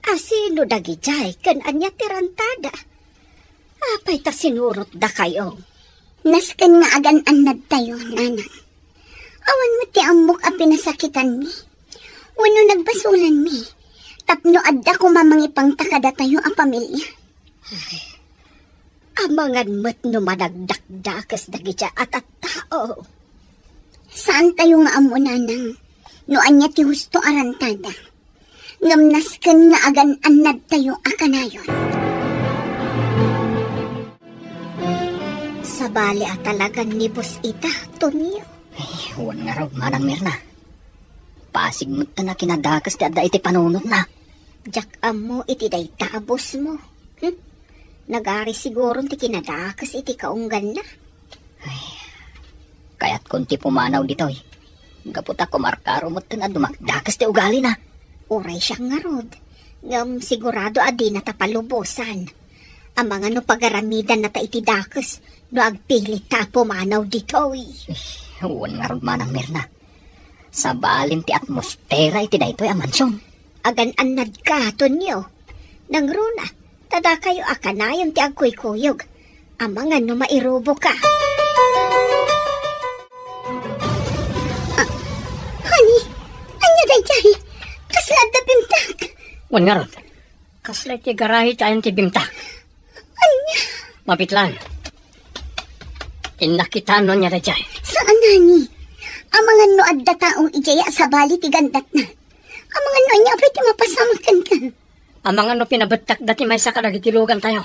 Asino dagijay ken ania ti rantada? Apay ta sinurotdakayo? Nasken nga agan-annadtayo, nanang. Awan met ti ammok a pinasakitanmi wenno nagbasolanmi tapno adda koma mangipangta kadatayo a pamilia. Ay, amangan met no managdakdakes dagiti a tattao. Saantayo nga ammo, nanang, no ania ti husto a rantada. Ngem nasken nga agan-annadtayo a kanayon. Sabali a talagan ni Boss ita, Tonyo. Ay, wen ngarud, Manang Mirna. Pasig metten a kinadakes ti adda iti panunotna. Diak ammo iti dayta a boss mo. Hmm? Nagari siguron ti kinadakes iti kaungganna. Ay, kayatkon ti pumanaw ditoy. Gapu ta kumarkaro metten a dumakdakes ti ugalina. Uray siak ngarud, ngem sigurado a dinata palubosan. Amangan no pagaramidanna ta iti dakes no agpilitta a pumanaw ditoy. Eh, wen ngarud, Manang Mirna. Sabalin ti atmosfera iti daytoy a mansion. Agan-annadka, Tonyo. Nangruna, ta dakayo a kanayon ti agkuykuyog. Amangan no mairuboka. Ah, honey, ania daydiay? Kasla adda bimtak? Wen ngarud. Kasla iti garahe ti ayan ti bimtak. Ania? Mabitlan. Innak ita no ania daydiay. Saan, honey. Amangan no adda tao idiay a sabali ti gandatna. Amangan no ania pay ti mapasamak kenka. Amangan no pinabettakda ti maysa kadagiti lugantayo.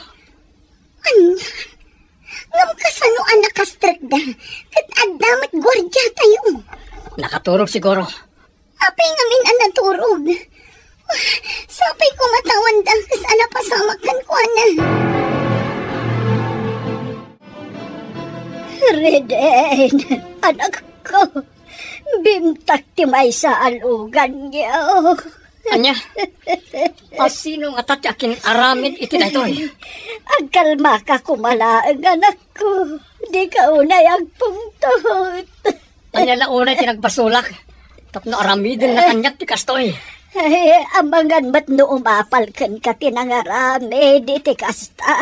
Ania? Ngem kasano a nakastrekda? Ket adda met guardiatayo. Nakaturog siguro. Apay ngamin a naturog? Sapay koma ta awan dakes a napasamak kenkuana. Reden, anakko, bimtak ti maysa a luganyo. Ania? Asino ngata ti akin-aramid iti daytoy? Agkalmaka koma laeng, anakko. Dika unay agpungtot. Ania la unay ti nagbasolak tapno aramidenna kaniak ti kastoy? Ay, amangan met no umapal kenka ti nangaramid iti kasta.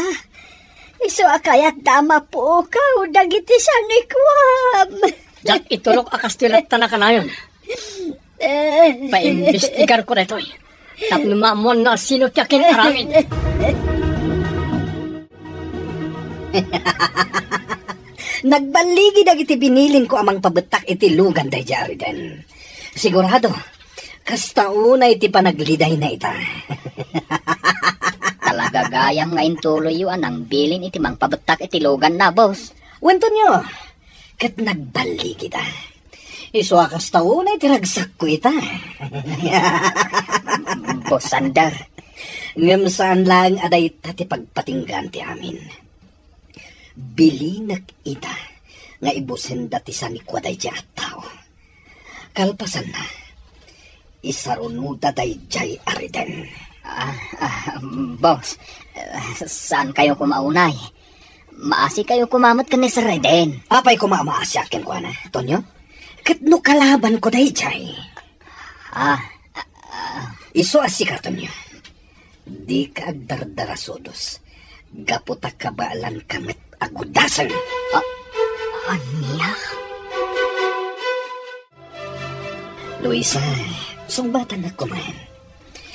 Isu a kayatda a mapukaw dagiti sanikuam. Diak iturok a kastoy latta a kanayon. Eh. Paimbestigarko daytoy tapno maammuan no asino ti akin-aramid. Nagballigi dagiti binilinko a mangpabettak iti lugan daydiay a Reden. Sigurado, kasta unay ti panaglidayna ita. Talaga gayam nga intuloyyo a nangbilin iti mangpabettak iti luganna, boss. Wen, Tonyo, ket nagballigida. Isu a kasta unay ti ragsakko ita. Boss Sander. Ngem saan laeng a dayta ti pagpatinggaan ti amin. Bilinek ita nga ibusenda ti sanikua daydiay a tao. Kalpasanna, isarunoda daydiay a Reden. Ah, ah, boss, ah, saankayo koma unay? Maasikayo koma met ken ni Sir Reden. Apay koma a maasiak kenkuana, Tonyo? Ket no kalabanko daydiay. Ah, ah, ah. Isu a sika, Tonyo. Dika agdardarasudos. Gapu ta kabaelanka met a gudasen. Ah, ania? Luisa, sungbatanak koma.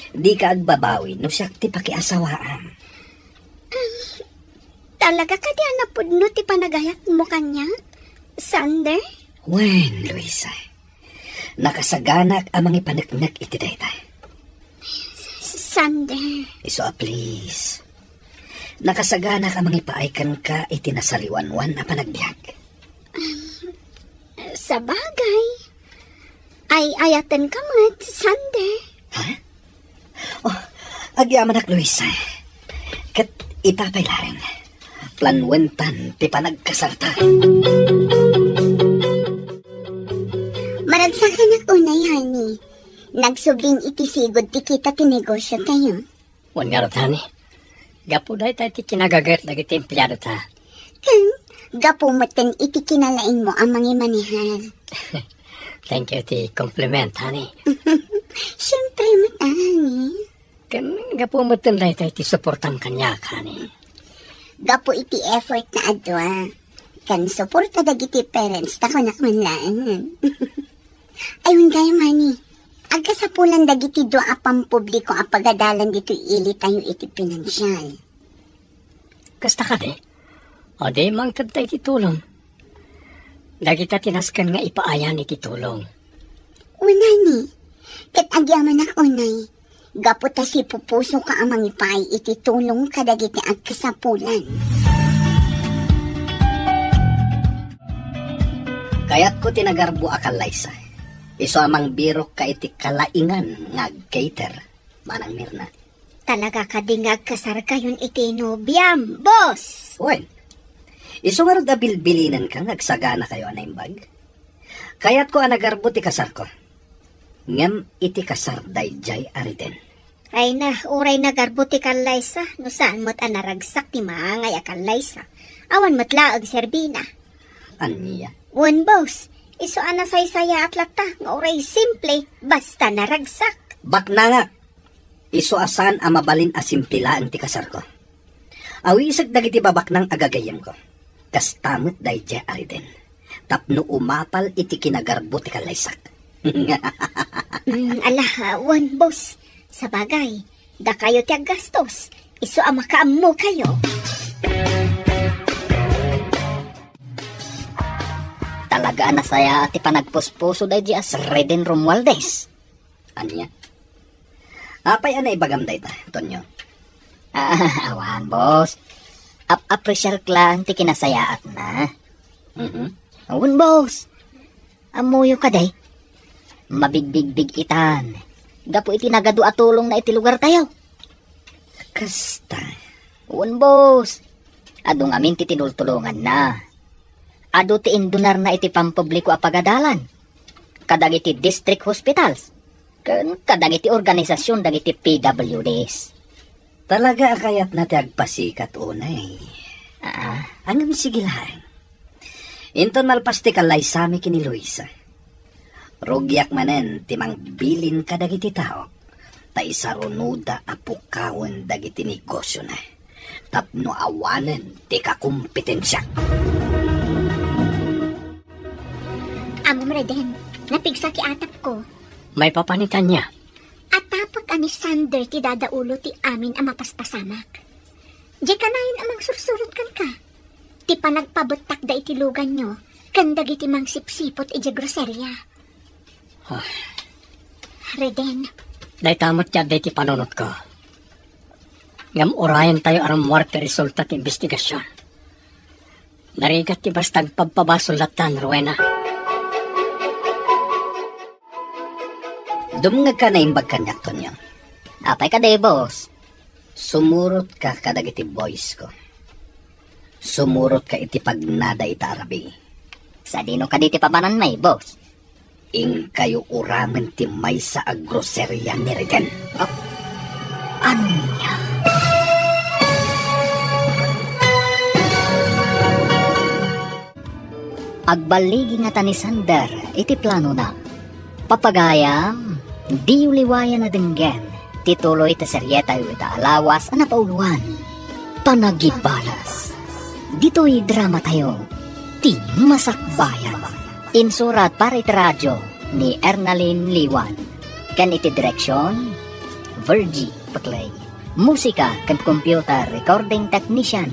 Dika agbabawi no siak ti pakiasawaam. Talaga kadi a napudno ti panagayatmo kaniak, Sander? Wen, Luisa. Nakasaganak a mangipaneknek iti dayta. Sander. Isu a please. Nakasaganak a mangipaay kenka iti nasaliwanwan a panagbiag. Sabagay. Ay-ayatenka met, Sander. Ha? Oh, agyamanak, Luisa. Ket ita pay laeng, planuentan ti panagkasarta. Maragsakanak unay, honey. Nagsubling iti sigud ti kita ti negosyo tayo. Wen ngarud, honey, gapu dayta iti kinagaget dagiti empleado ta. Ken gapu metten iti kinalaingmo a mangimanehar. Thank you ti compliment, honey. Siempre met, honey. Ken gapu metten dayta iti suportam kaniak, honey. Gapu iti effort na adua. Ken suporta dagiti parents ta kunak man laeng. Ay, wen gayam, honey. Agkasapulan dagiti dua a pampubliko a pagadalan ditoy ili tayo iti pinansial. Kasta kadi? O di mangtedta iti tulong. Dagita ti nasken nga ipaayan iti tulong. Wen, honey. Ket agyamanak unay. gapu ta sipupusoka a mangipay iti tulong kadagiti agkasapulan. Kayatko ti nagarbo a kallaysa. Isu a mangbirokka iti kalaingan nga ag-cater, Manang Mirna. Talaga kadi nga agkasarkayon iti nobiam, boss? Wen, isu ngarud a bilbilinenka nga agsaganakayo a naimbag. Kayatko a nagarbo ti kasarko. Ngem iti kasar daydiay a Reden. Ay na, uray nagarbo ti kallaysa, no saan met a naragsak ti maangay a kallaysa. Awan met laeng serbina. Ania? Wen, boss, isu a nasaysayaat latta nga uray simple, basta naragsak. Baknangak. Isu a saan a mabalin a simple laeng ti kasarko. Awisek dagiti babaknang a gagayyemko. Kasta met daydiay a Reden. Tapno umapal iti kinagarbo ti kallaysak. Mm, ala, ah, wen, boss. Sabagay, dakayo ti aggastos. Isu a makaammokayo. Talaga a nasayaat ti panagpuspuso daydiay a Reden Romualdez. Ania? Apay a naibagam dayta, Tonyo? Ah, awan, boss. Ap-appreciarek laeng ti kinasayaatna. Mhm. Wen, boss. Ammoyo kadi? Mabigbigbig-itan gapu iti nagadu a tulongna iti lugartayo. Kasta. Wen, boss. Adu ngamin ti tinultulonganna. Adu ti indunarna iti pampubliko a pagadalan. Kadagiti district hospitals. Ken kadagiti organisasion dagiti P W Ds. Talaga a kayatna ti agpasikat unay. Ah. Ngem sige laeng. Inton malpas ti kallaysami ken ni Luisa, rugiak manen ti mangbilin kadagiti tao, ta isarunoda a pukawen dagiti negosiona, tapno awanen ti kakompetensia. Amom, Reden, napigsa ti atapko. Maipapan ita ania? Atapek a ni Sander ti dadaulo ti amin a mapaspasamak. Diay kanayon a mangsursurot kenka. Ti panagpabettakda iti luganyo ken dagiti mangsipsiput idiay groseria. Ay. Reden. Dayta met ti adda iti panunotko. Ngem urayentayo a rummuar ti resulta ti imbestigasion. Narigat ti basta agpabpabasol latta, Rowena. Dumngegka a naimbag kaniak, Tonyo. Apay kadi, boss? Sumurotka kadagiti boysko. Sumurotka iti pagnada ita a rabii. Sadino kadi ti papananmi, boss? Inkayo uramen ti maysa a groseria ni Reden. Ah, ania? Agballigi ngata ni Sander iti planona. Papagayam, diyo liwayan a denggen ti tuloy ti serietayo ita a lawas a napauloan, Panagibalas. Ditoy dramatayo, Ti Masakbayan. Insurat para iti radio ni Ernalyn Liwan. Ken iti direksion, Virgie Paclay. Musika ken computer recording technician,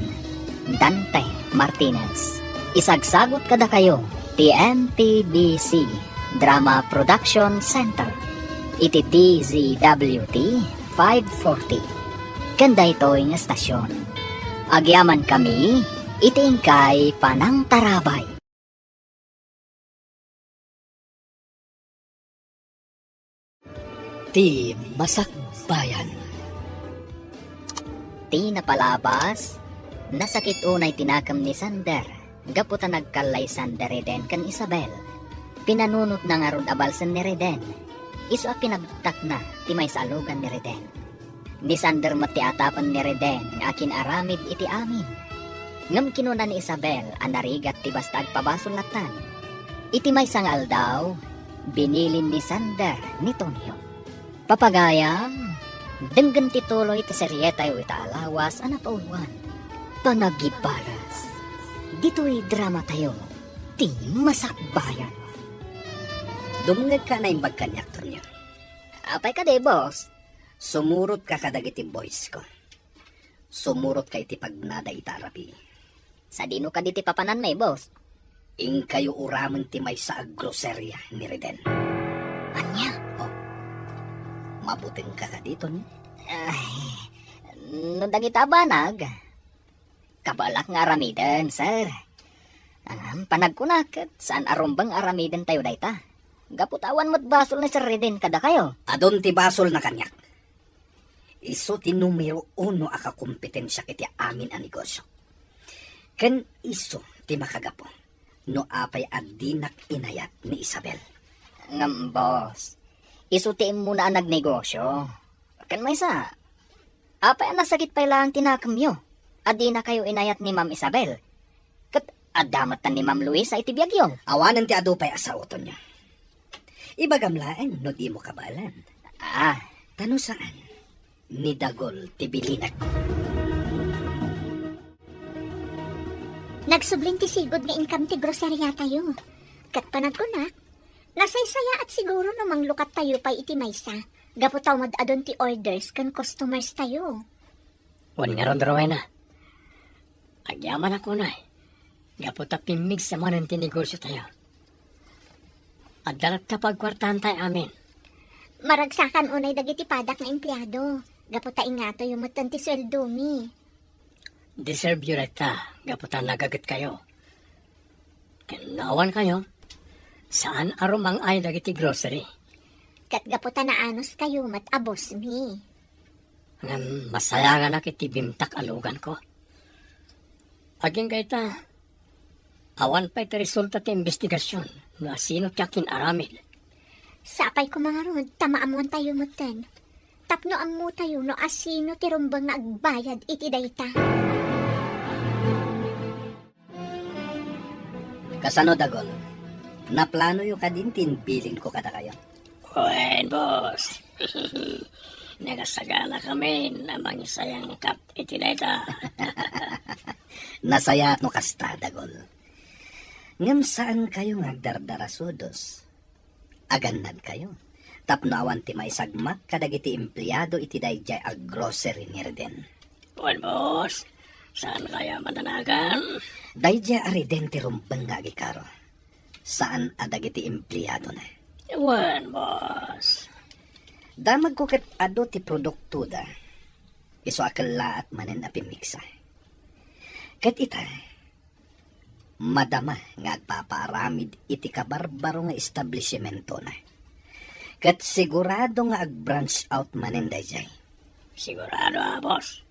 Dante Martinez. Isagsagut kadakayo ti M P B C Drama Production Center iti D Z W T five forty. Ken daytoy nga estasion, agyamankami iti inkay panangtarabay. Ti Masakbayan. Ti napalabas, nasakit unay ti nakem ni Sander gapu ta nagkallaysan da Reden ken Isabel. Pinanunotna ngarud a balsen ni Reden. Isu a pinabettakna ti maysa a lugan ni Reden. Ni Sander met ti atapen ni Reden nga akin-aramid iti amin. Ngem kinuna ni Isabel a narigat ti basta agpabasol lattan. Iti maysa nga aldaw, binilin ni Sander ni Tonyo. Papagayam, denggen ti tuloy ti serietayo ita a lawas a napauloan, Panagibalas. Ditoy dramatayo, Ti Masakbayan. Dumngegka a naimbag kaniak, Tonyo. Apay kadi, boss? Sumurotka kadagiti boysko. Sumurotka iti pagnada ita a rabii. Sadino kadi ti papananmi, boss? Inkayo uramen ti maysa a groseria ni Reden. Ania? Oh. Mabutengka kadi, Tonyo? Ay, no dagita a banag, kabaelak nga aramiden, sir. Ngem panagkunak ket saan a rumbeng nga aramidentayo dayta. Gapu ta awan met basol ni Sir Reden kadakayo. Adun ti basolna kaniak. Isu ti numero uno a kakompetensiak iti amin a negosio. Ken isu ti makagapu no apay a dinak inayat ni Isabel. Ngem, boss, isu ti immuna a nagnegosio. Ken maysa, apay a nasakit pay laeng ti nakemyo a dinakayo inayat ni Ma'am Isabel? Ket adda met ni Ma'am Luisa iti biagyo. Awanen ti adu pay a sao, Tonyo. Ibagam laeng no dimo kabaelan. Ah. Ta no saan, ni Dagol ti bilinek. Nagsubling ti sigud nga inkam ti groceria tayo. Ket panagkunak, nasaysayaat siguro no manglukat tayo pay iti maysa, gapu ta umadadun ti orders ken customers tayo. Wen ngarud, Rowena, agyamanak unay, gapu ta pimmigsa manen ti negosio tayo. Adda latta pagkuartaan tay amin. Maragsakan unay dagiti padak nga empleado, gapu ta ingatoyo metten ti sueldomi. Deserve yo dayta, gapu ta nagagetkayo. Ken no awankayo, saan a rumang-ay dagiti grocery. Ket gapu ta naanuskayo met a bossmi. Ngem masayanganak iti bimtak a luganko. Agingga ita, awan pay ti resulta ti imbestigasion no asino ti akin-aramid. Sapay koma ngarud ta maammoantayo metten, tapno ammotayo no asino ti rumbeng nga agbayad iti dayta. Kasano, Dagol? Naplanoyo kadin ti imbilinko kadakayo? Wen, boss. Nagasaganakamin a mangisayangkap iti dayta. Nasayaat no kasta, Dagol. Ngem saankayo nga agdardarasudos. Agannadkayo tapno awan ti maisagmak kadagiti empleado iti daydiay a grocery ni Reden. Wen, boss. Saankayo a madanagan? Daydiay a Reden ti rumbeng nga agikaro. Saan a dagiti empleadona. Wen, boss. Damagko ket adu ti produktoda. Isu a kellaat manen a pimmigsa. Ket ita, madama nga agpapaaramid iti kabarbaro nga establisimentona. Ket sigurado nga ag-branch out manen daydiay. Sigurado a, boss.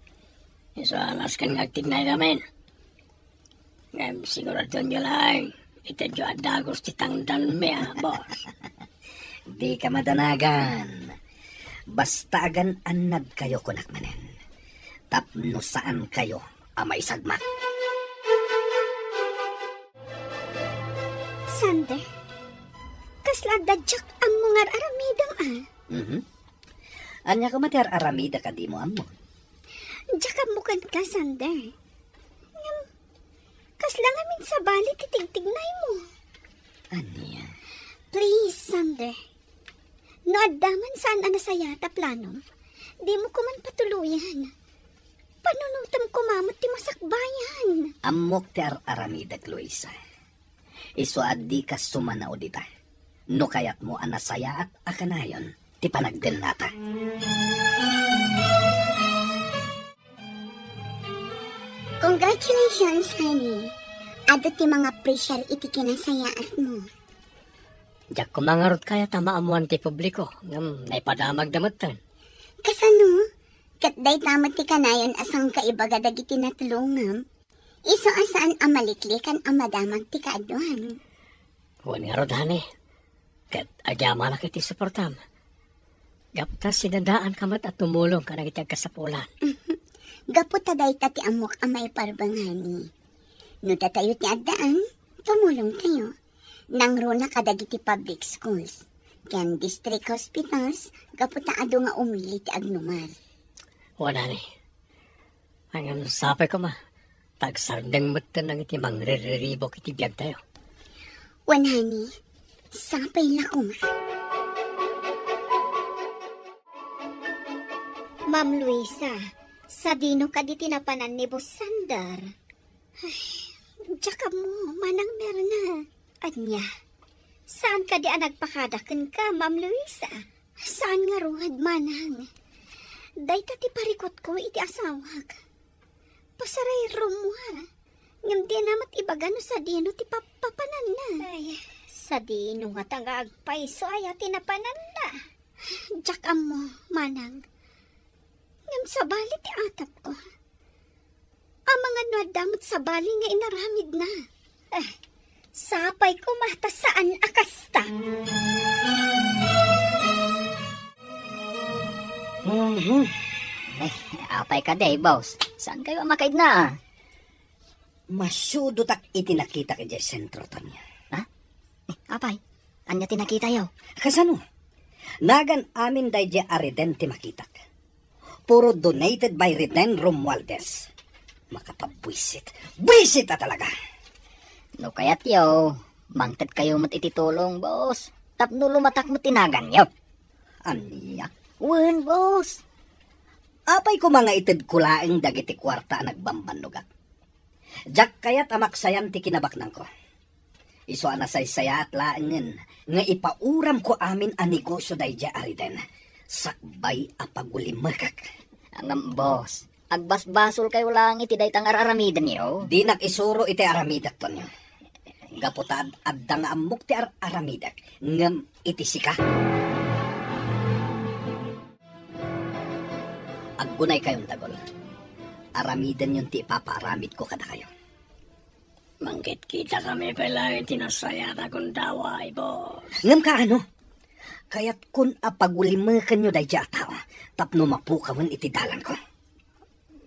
Isu a nasken nga agtignaykamin. Ngem siguradonyo laeng, itedyo a dagus ti tangdanmi a, boss. Dika madanagan. Basta agan-annadkayo kunak manen. Tapno saankayo a maisagmak. Sander, kasla adda diak ammo nga ar-aramidem a? Mhm. Ania koma ti ar-aramidek a dimo ammo? Diak ammo kenka, Sander. Ngem, kasla ngamin sabali ti tigtignaymo. Ania? Please, Sander. No adda man saan a nasayaat a planom, dimo koman patuloyan. Panunotem koma met ti masakbayan. Ammok ti ar-aramidek, Luisa. Isu a dika sumanao dita. No kayatmo a nasayaat a kanayon ti panagdennata. Congratulations, honey. Adu ti mangapresiar iti kinasayaatmo. Diak koma ngarud kayat a maammoan ti publiko, ngem naipadamagda metten. Kasano? Ket dayta met ti kanayon a sangkaibaga dagiti natulongam. Isu a saan a maliklikan a madamag ti kaaduan. Wen ngarud, honey. Ket agyamanak iti suportam. Gapu ta sinadaanka met a tumulong kadagiti agkasapulan. Gapu ta dayta ti ammok a maiparbeng, honey. No datayo ti addaan, tumulongtayo. Nangruna kadagiti public schools ken district hospitals gapu ta adu nga umili ti agnumar. Wen, honey. Ngem sapay koma, ta agsardeng metten dagiti mangrirriribuk iti biagtayo. Wen, honey, sapay la koma. Ma'am Luisa, sadino kadi ti napanan ni Boss Sander? Ay, diak ammo, Manang Mirna. Ania? Saan kadi a nagpakada kenka, Ma'am Luisa? Saan ngarud, manang. Dayta ti parikutko iti asawak. Pasarayrumo, ngem dina met ibaga no sadino ti pap-, papananna. Ay, sadino ngata nga agpayso aya ti napananna? Diak ammo, manang. Ngem sabali ti atapko. Amangan no adda met sabali nga inaramidna. Eh, sapay koma ta saan a kasta. Mhm. Eh, apay kadi, boss? Saan kayo a makaidna? Masudotak iti nakitak idiay sentro, Tonyo. Ha? Eh, apay? Ania ti nakitayo? Kasano? Nagan amin daydiay a Reden ti makitak. Puro donated by Reden Romualdez. Makapabwisit. Bwisit a talaga! No kayatyo, mangted kayo met iti tulong, boss. Tapno lumatak met ti naganyo. Ania? Wen, boss. Apay koma nga itedko laeng dagiti kuarta a nagbambannogak? Diak kayat a maksayan ti kinabaknangko. Isu a nasaysayaat laengen nga ipauramko amin a negosio daydiay a Reden, sakbay a pagulimekak. Ngem, boss, agbasbasolkayo laeng iti dayta nga ar-aramidenyo. Dinak isuro iti aramidek, Tonyo. Gapu ta ad-, adda nga ammok ti ar-aramidek, ngem iti sika. Aggunaykayon, Dagol. Aramidenyon ti ipapaaramidko kadakayo. Mangkitkitakami pay laeng iti nasayaat a gundaway, boss. Ngem kaano? Kayatkon a pagulimekenyo daydiay a tao tapno mapukawen iti dalanko.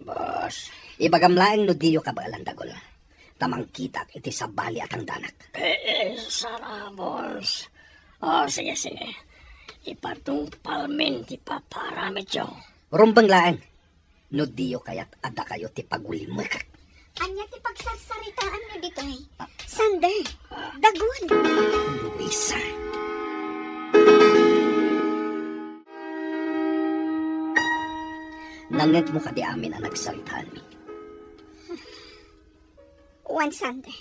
Boss. Ibagam laeng no diyo kabaelan, Dagol, ta mangkitak iti sabali a tangdanak. Eh, eh, sara, boss. O, sige, sige. Ipadungpalmin ti paparamidyo. Rumbeng laeng. No diyo kayat a dakayo ti pagulimekak. Ania ti pagsarsaritaanyo ditoy? Ah. Sander, Dagol. Luisa. Nangngegmo kadi amin a nagsaritaanmi? Wen, Sander.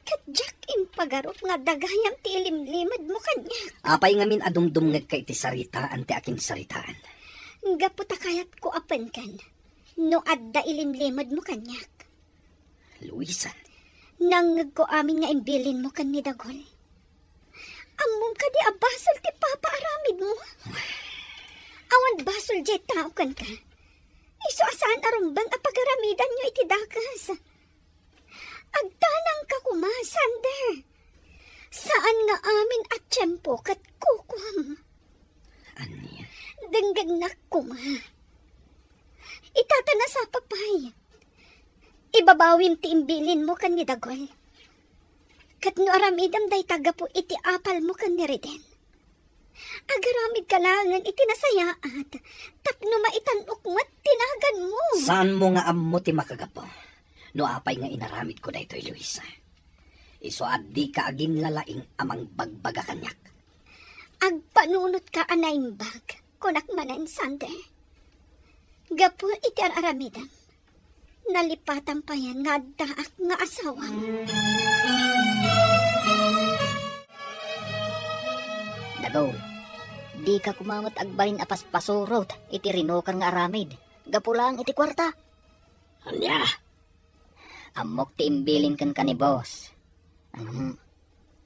Ket diak impagarup nga adda gayam ti ilimlimedmo kaniak. Apay ngamin a dumdumngegka iti saritaan ti akinsaritaan? Gapu ta kayatko a penken no adda ilimlimedmo kaniak. Luisa. Nangngegko amin nga imbilinmo ken ni Dagol. Ammom kadi a basol ti papaaramidmo? Awan basol diay tao kenka. Isu a saan a rumbeng a pagaramidanyo iti dakes. Agtanangka koma, Sander. Saan nga amin a tiempo ket kukuam. Ania? Denggegnak koma. Ita ta nasapa pay. Ibabawim ti imbilinmo ken ni Dagol. Ket no aramidem dayta gapu iti apalmo ken ni Reden, agaramidka laengen iti nasayaat tapno maitan-ok met ti naganmo. Saanmo nga ammo ti makagapu no apay nga inaramidko daytoy, Luisa. Isu a dika aginlalaing a mangbagbaga kaniak. Agpanunotka a naimbag, kunak manen, Sander. Gapu iti ar-aramidem, nalipatan payen nga addaak nga asawam. Dagol, dika koma met agbalin a paspasurot iti rinokar nga aramid gapu laeng iti kuarta. Ania? Ammok ti imbilin kenka ni boss. Ngem,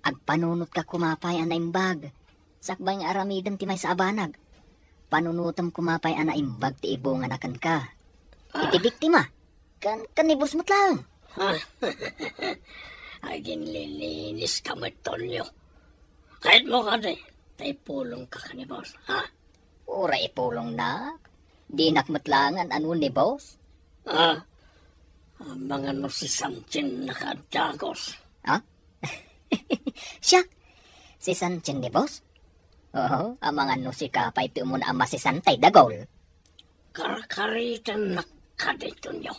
agpanunotka koma pay a naimbag, sakbay nga aramidem ti maysa a banag. Panunotem koma pay a naimbag ti ibungana kenka. Iti biktima, ken, ken ni boss met laeng. Aginliliniska met, Tonyo. Kayatmo kadi ta ipulongka ken ni boss, ha? Uray ipulongnak. Dinak met laeng an-ano ni boss. Ah, amangan no si Sanchin nakaaddagus. Ha? Siak? Si Sanchin ni boss? Oo, amangan no sika pay ti umuna a masisantay, Dagol. Karkaritannak kadi, Tonyo.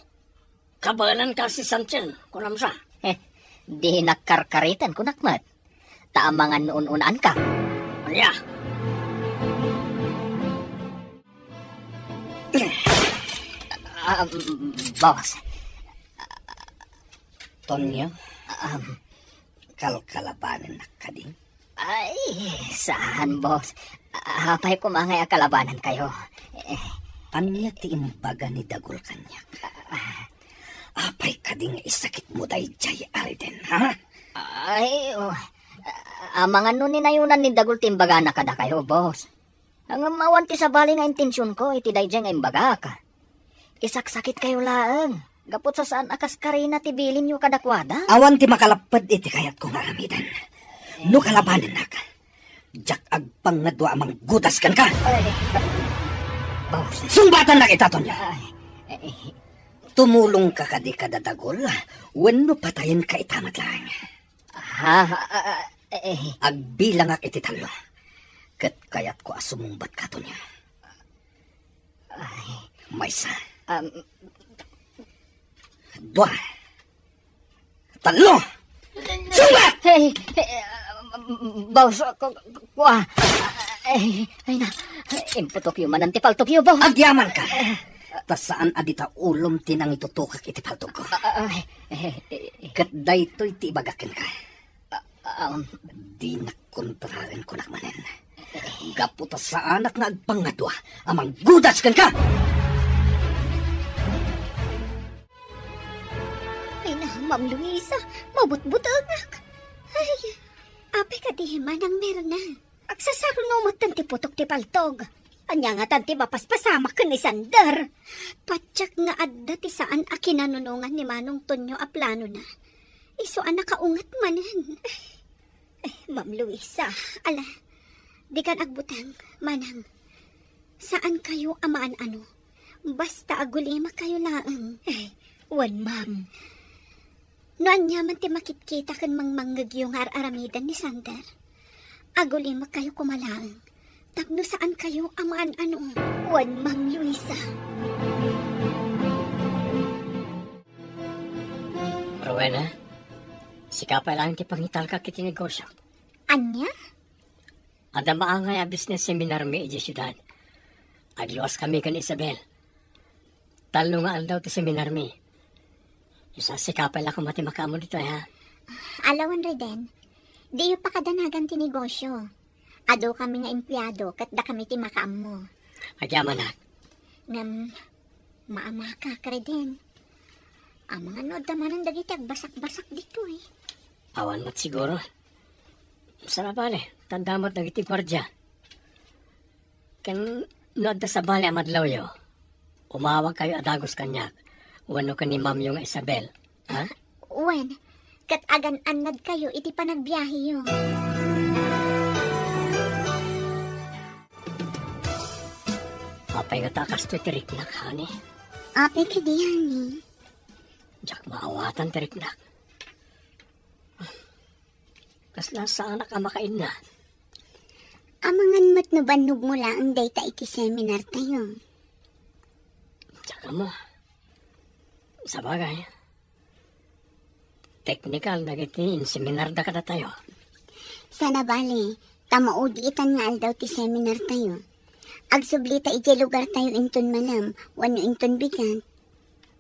Kabaelanka si Sanchin, kunam sa? Heh, dinak karkaritan, kunak met. Ta amangan no un-unaanka. Ania? Ah, boss. Tonyo? Um, kalkalabanennak kadi? Ay, saan, boss. Apay koma ngay a kalabanankayo? Eh, Ania ti imbaga ni Dagul kaniak? Apay kadi nga isakitmo daydiay, Ariden, ha? Ay, oh, amangan no ni nayonan ni Dagul ti imbagana kadakayo, boss. Ngem awan ti sabali nga intensionko iti daydiay nga imbagak. Isaksakitkayo laeng, gapu ta saan a kas karina ti bilinyo kadakuada. Awan ti makalapped iti kayatko nga aramiden. No kalabanennak, diak agpangngadua a manggudas kenka. Ay, boss. Sungbatannak ita, Tonya. Ay, eh, Tumulongka kadi kada Dagul, wenno patayenka ita met laeng? Ha? Ah, ah, eh. Agbilangak iti tallo. Ket kayatko a sumungbatka, Tonya. Ay. Maysa. Um. Dua. Tallo. Sungbat! Hey, hey, ah, boss, ku-, ku-, kua. Ay, ay na. Imputokyo manen ti paltokyo, boss. Agyamanka. Ta saan a dita ulom ti nangitutukak iti paltokko. Ah, ah, eh, eh, eh. Ket daytoy ti ibagak kenka. Ah, um. Dinak kontraren kunak manen. Gapu ta saanak nga agpangngadua a manggudas kenka! Ay na, Ma'am Luisa, mabutbutengak. Ay, apay kadi, Manang Mirna? Agsasaruno metten ti putok ti paltog. Ania ngatan ti mapaspasamak ken ni Sander? Patiek nga adda ti saan a kinanunongan ni Manong Tonyo a planona. Isu a nakaunget manen. Eh, Ma'am Luisa, ala, dikan agbuteng, Manang. Saankayo a maan-ano. Basta agulimakayo laeng. Eh, wen, ma'am. No aniaman ti makitkita ken mangmangngegyo nga ar-aramiden ni Sander, agulimakayo koma laeng tapno saankayo a maan-ano. Wen, Ma'am Luisa. Rowena, sika pay laeng ti pangitalka iti negosio. Ania? Adda maangay a business seminarmi idiay siudad. Agluaskami ken Isabel. Tallo nga aldaw ti seminarmi. Isasika pay la koma ti makaammo ditoy, ha? Ala wen, Reden. Diyo pakadanagan ti negosio. Adukami nga empleado ket dakami ti makaammo. Agyamanak. Ngem, maamakak, Reden. Amangan no adda manen dagiti agbasakbasak ditoy. Awan met siguro. Saan a bale, ta adda met dagiti guardia. Ken no adda sabali a madlawyo, umawagkayo a dagus kaniak wenno ken ni Mamyo nga Isabel, ha? Wen, ket agan-annadkayo iti panagbiaheyo. Apay ngata a kastoy ti riknak, honey? Apay kadi, honey? Diak maawatan ti riknak. Kasla saanak a makainna. Amangan met no bannogmo laeng dayta iti seminartayo. Diak ammo. Sabagay, teknikal dagiti inseminarda kadatayo. Saan a bale, ta maudi itan nga aldaw ti seminartayo. Agsubli ta idiay lugartayo inton malem wenno inton bigat.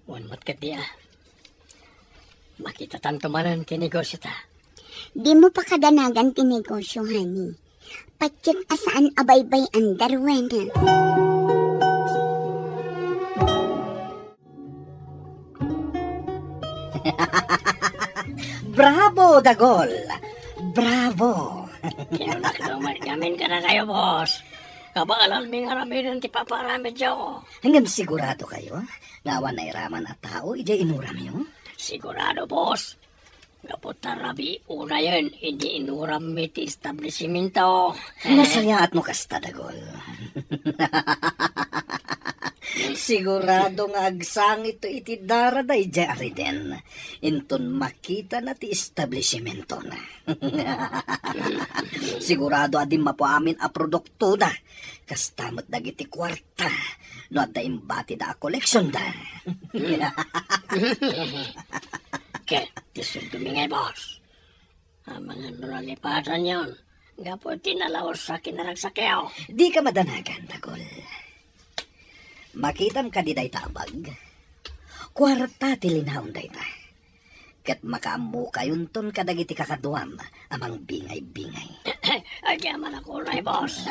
Wen met ketdi a. Makitatanto manen ti negosiota. Dimo pakadanagan ti negosio, honey. Patiek a saan a baybay-an, Rowena. Bravo, Dagul! Bravo! Kinunakto met ngamin kadakayo, boss. Kabaelanmi nga aramiden ti papaaramidyo. Ngem siguradokayo nga awan nairaman a tao idiay inuramyo? Sigurado, boss. Gapu ta rabii unayen idi inurammi ti establisimento. Nasayaat no kasta, Dagul. Sigurado nga agsangitto iti darada idiay ariden inton makitana ti establisimentona. Sigurado a dimmapo amin a produktona. Kasta met dagiti kuarta no adda imbatida a koleksionda. Ket ti sueldomi ngay, boss, amangan no nalipatanyon gapu iti nalaus a kinaragsakyo. Dika madanagan, Dagul. Makitam kadi dayta a bag? Kuarta ti linaon dayta. Ket makaammokayonton kadagiti kakaduam a mangbingay-bingay. Agyamanak unay, boss.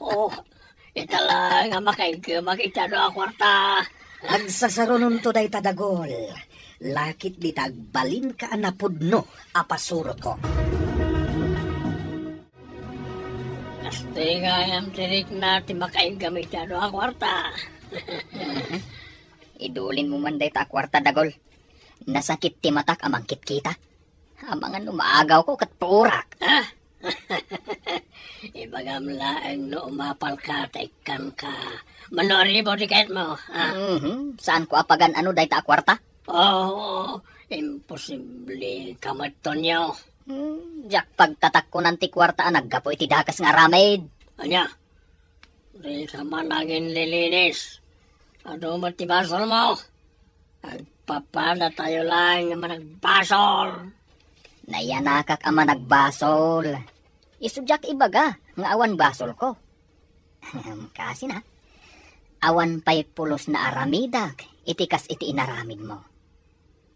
Oh, ita laeng a makaiggemak iti adu a kuarta. Agsasarunonto dayta, Dagol. Lakit dita agbalinka a napudno a pasurotko. Kastoy gayam ti rikna ti makaiggam iti adu a kuarta. Idulinmo man dayta a kuarta, Dagol. Nasakit ti matak a mangkitkita. Amangan no maagawko ket puorak. Ah? Ibagam laeng no umapalka ta ikkanka. Mano a ribo ti kayatmo, ah? Mhm. Saanko a pagan-ano dayta a kuarta? Oh, imposible ka met, Tonyo. Hmm, diak pagtatakkonan ti kuarta a naggapu iti dakes nga aramid. Ania? Dika man aginlilinis. Adu met ti basolmo. Agpapadatayo laeng nga managbasol. Nayanakak a managbasol. Isu diak ibaga nga awan basolko. Kasina, awan pay pulos nga aramidak iti kas iti inaramidmo.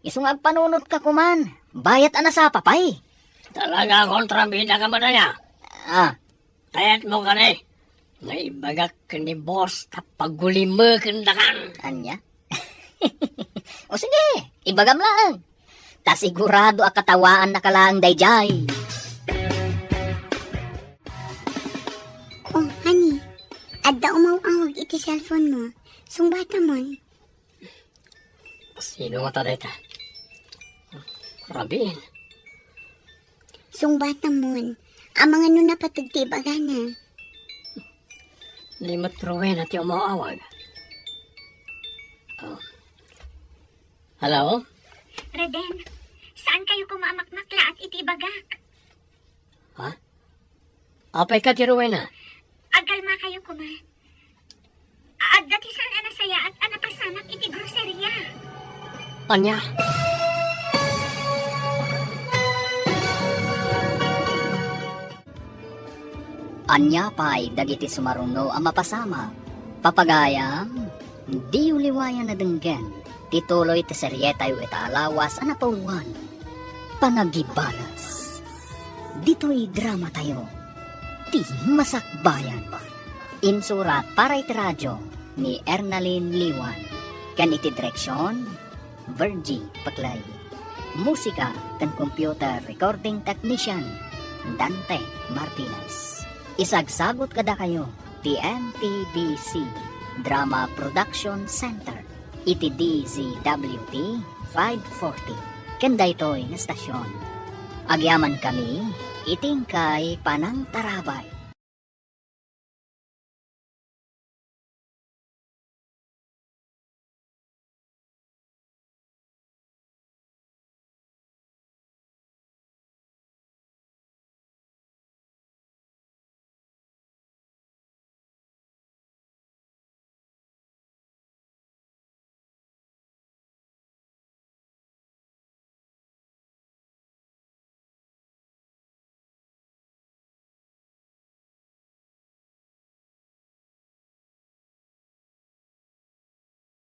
Isu nga agpanunotka koman, bayat a nasapa pay. Talaga a kontrabida ka met aya? Ah. Kayatmo kadi nga ibagak ken ni boss ta pagulimekendakan? Ania? O sige, ibagam laeng. Ta sigurado a katawaannaka laeng daydiay. Oh, honey, adda umaw-awag iti cellphone mo. Sungbatamon. Sino ngata dayta? Rabiin. Sungbatamon. Amangan no napateg ti ibagana. Ni met Rowena ti umaw-awag. Oh. Hello? Reden, saan kayo koma a makmaklaat iti ibagak? Ha? Apay ka ti Rowena? Agkalma kayo koma. Adda ti saan a nasayaat a napasamak iti groceria. Ania? Ania pay dagiti sumaruno a mapasamak? Papagayam, diyo liwayan a denggen ti tuloy ti serietayo ita a lawas a napauluan, Panagibalas. Ditoy dramatayo, ti Masakbayan. Insurat para iti radio ni Ernalyn Liwan, ken iti direksion, Virgie Paclay. Musika ken computer recording technician, Dante Martinez. Isagsagut kadakayo ti M T B C Drama Production Center iti D Z W T five forty ken daytoy nga stasyon. Agyamankami iti inkay panangtarabay.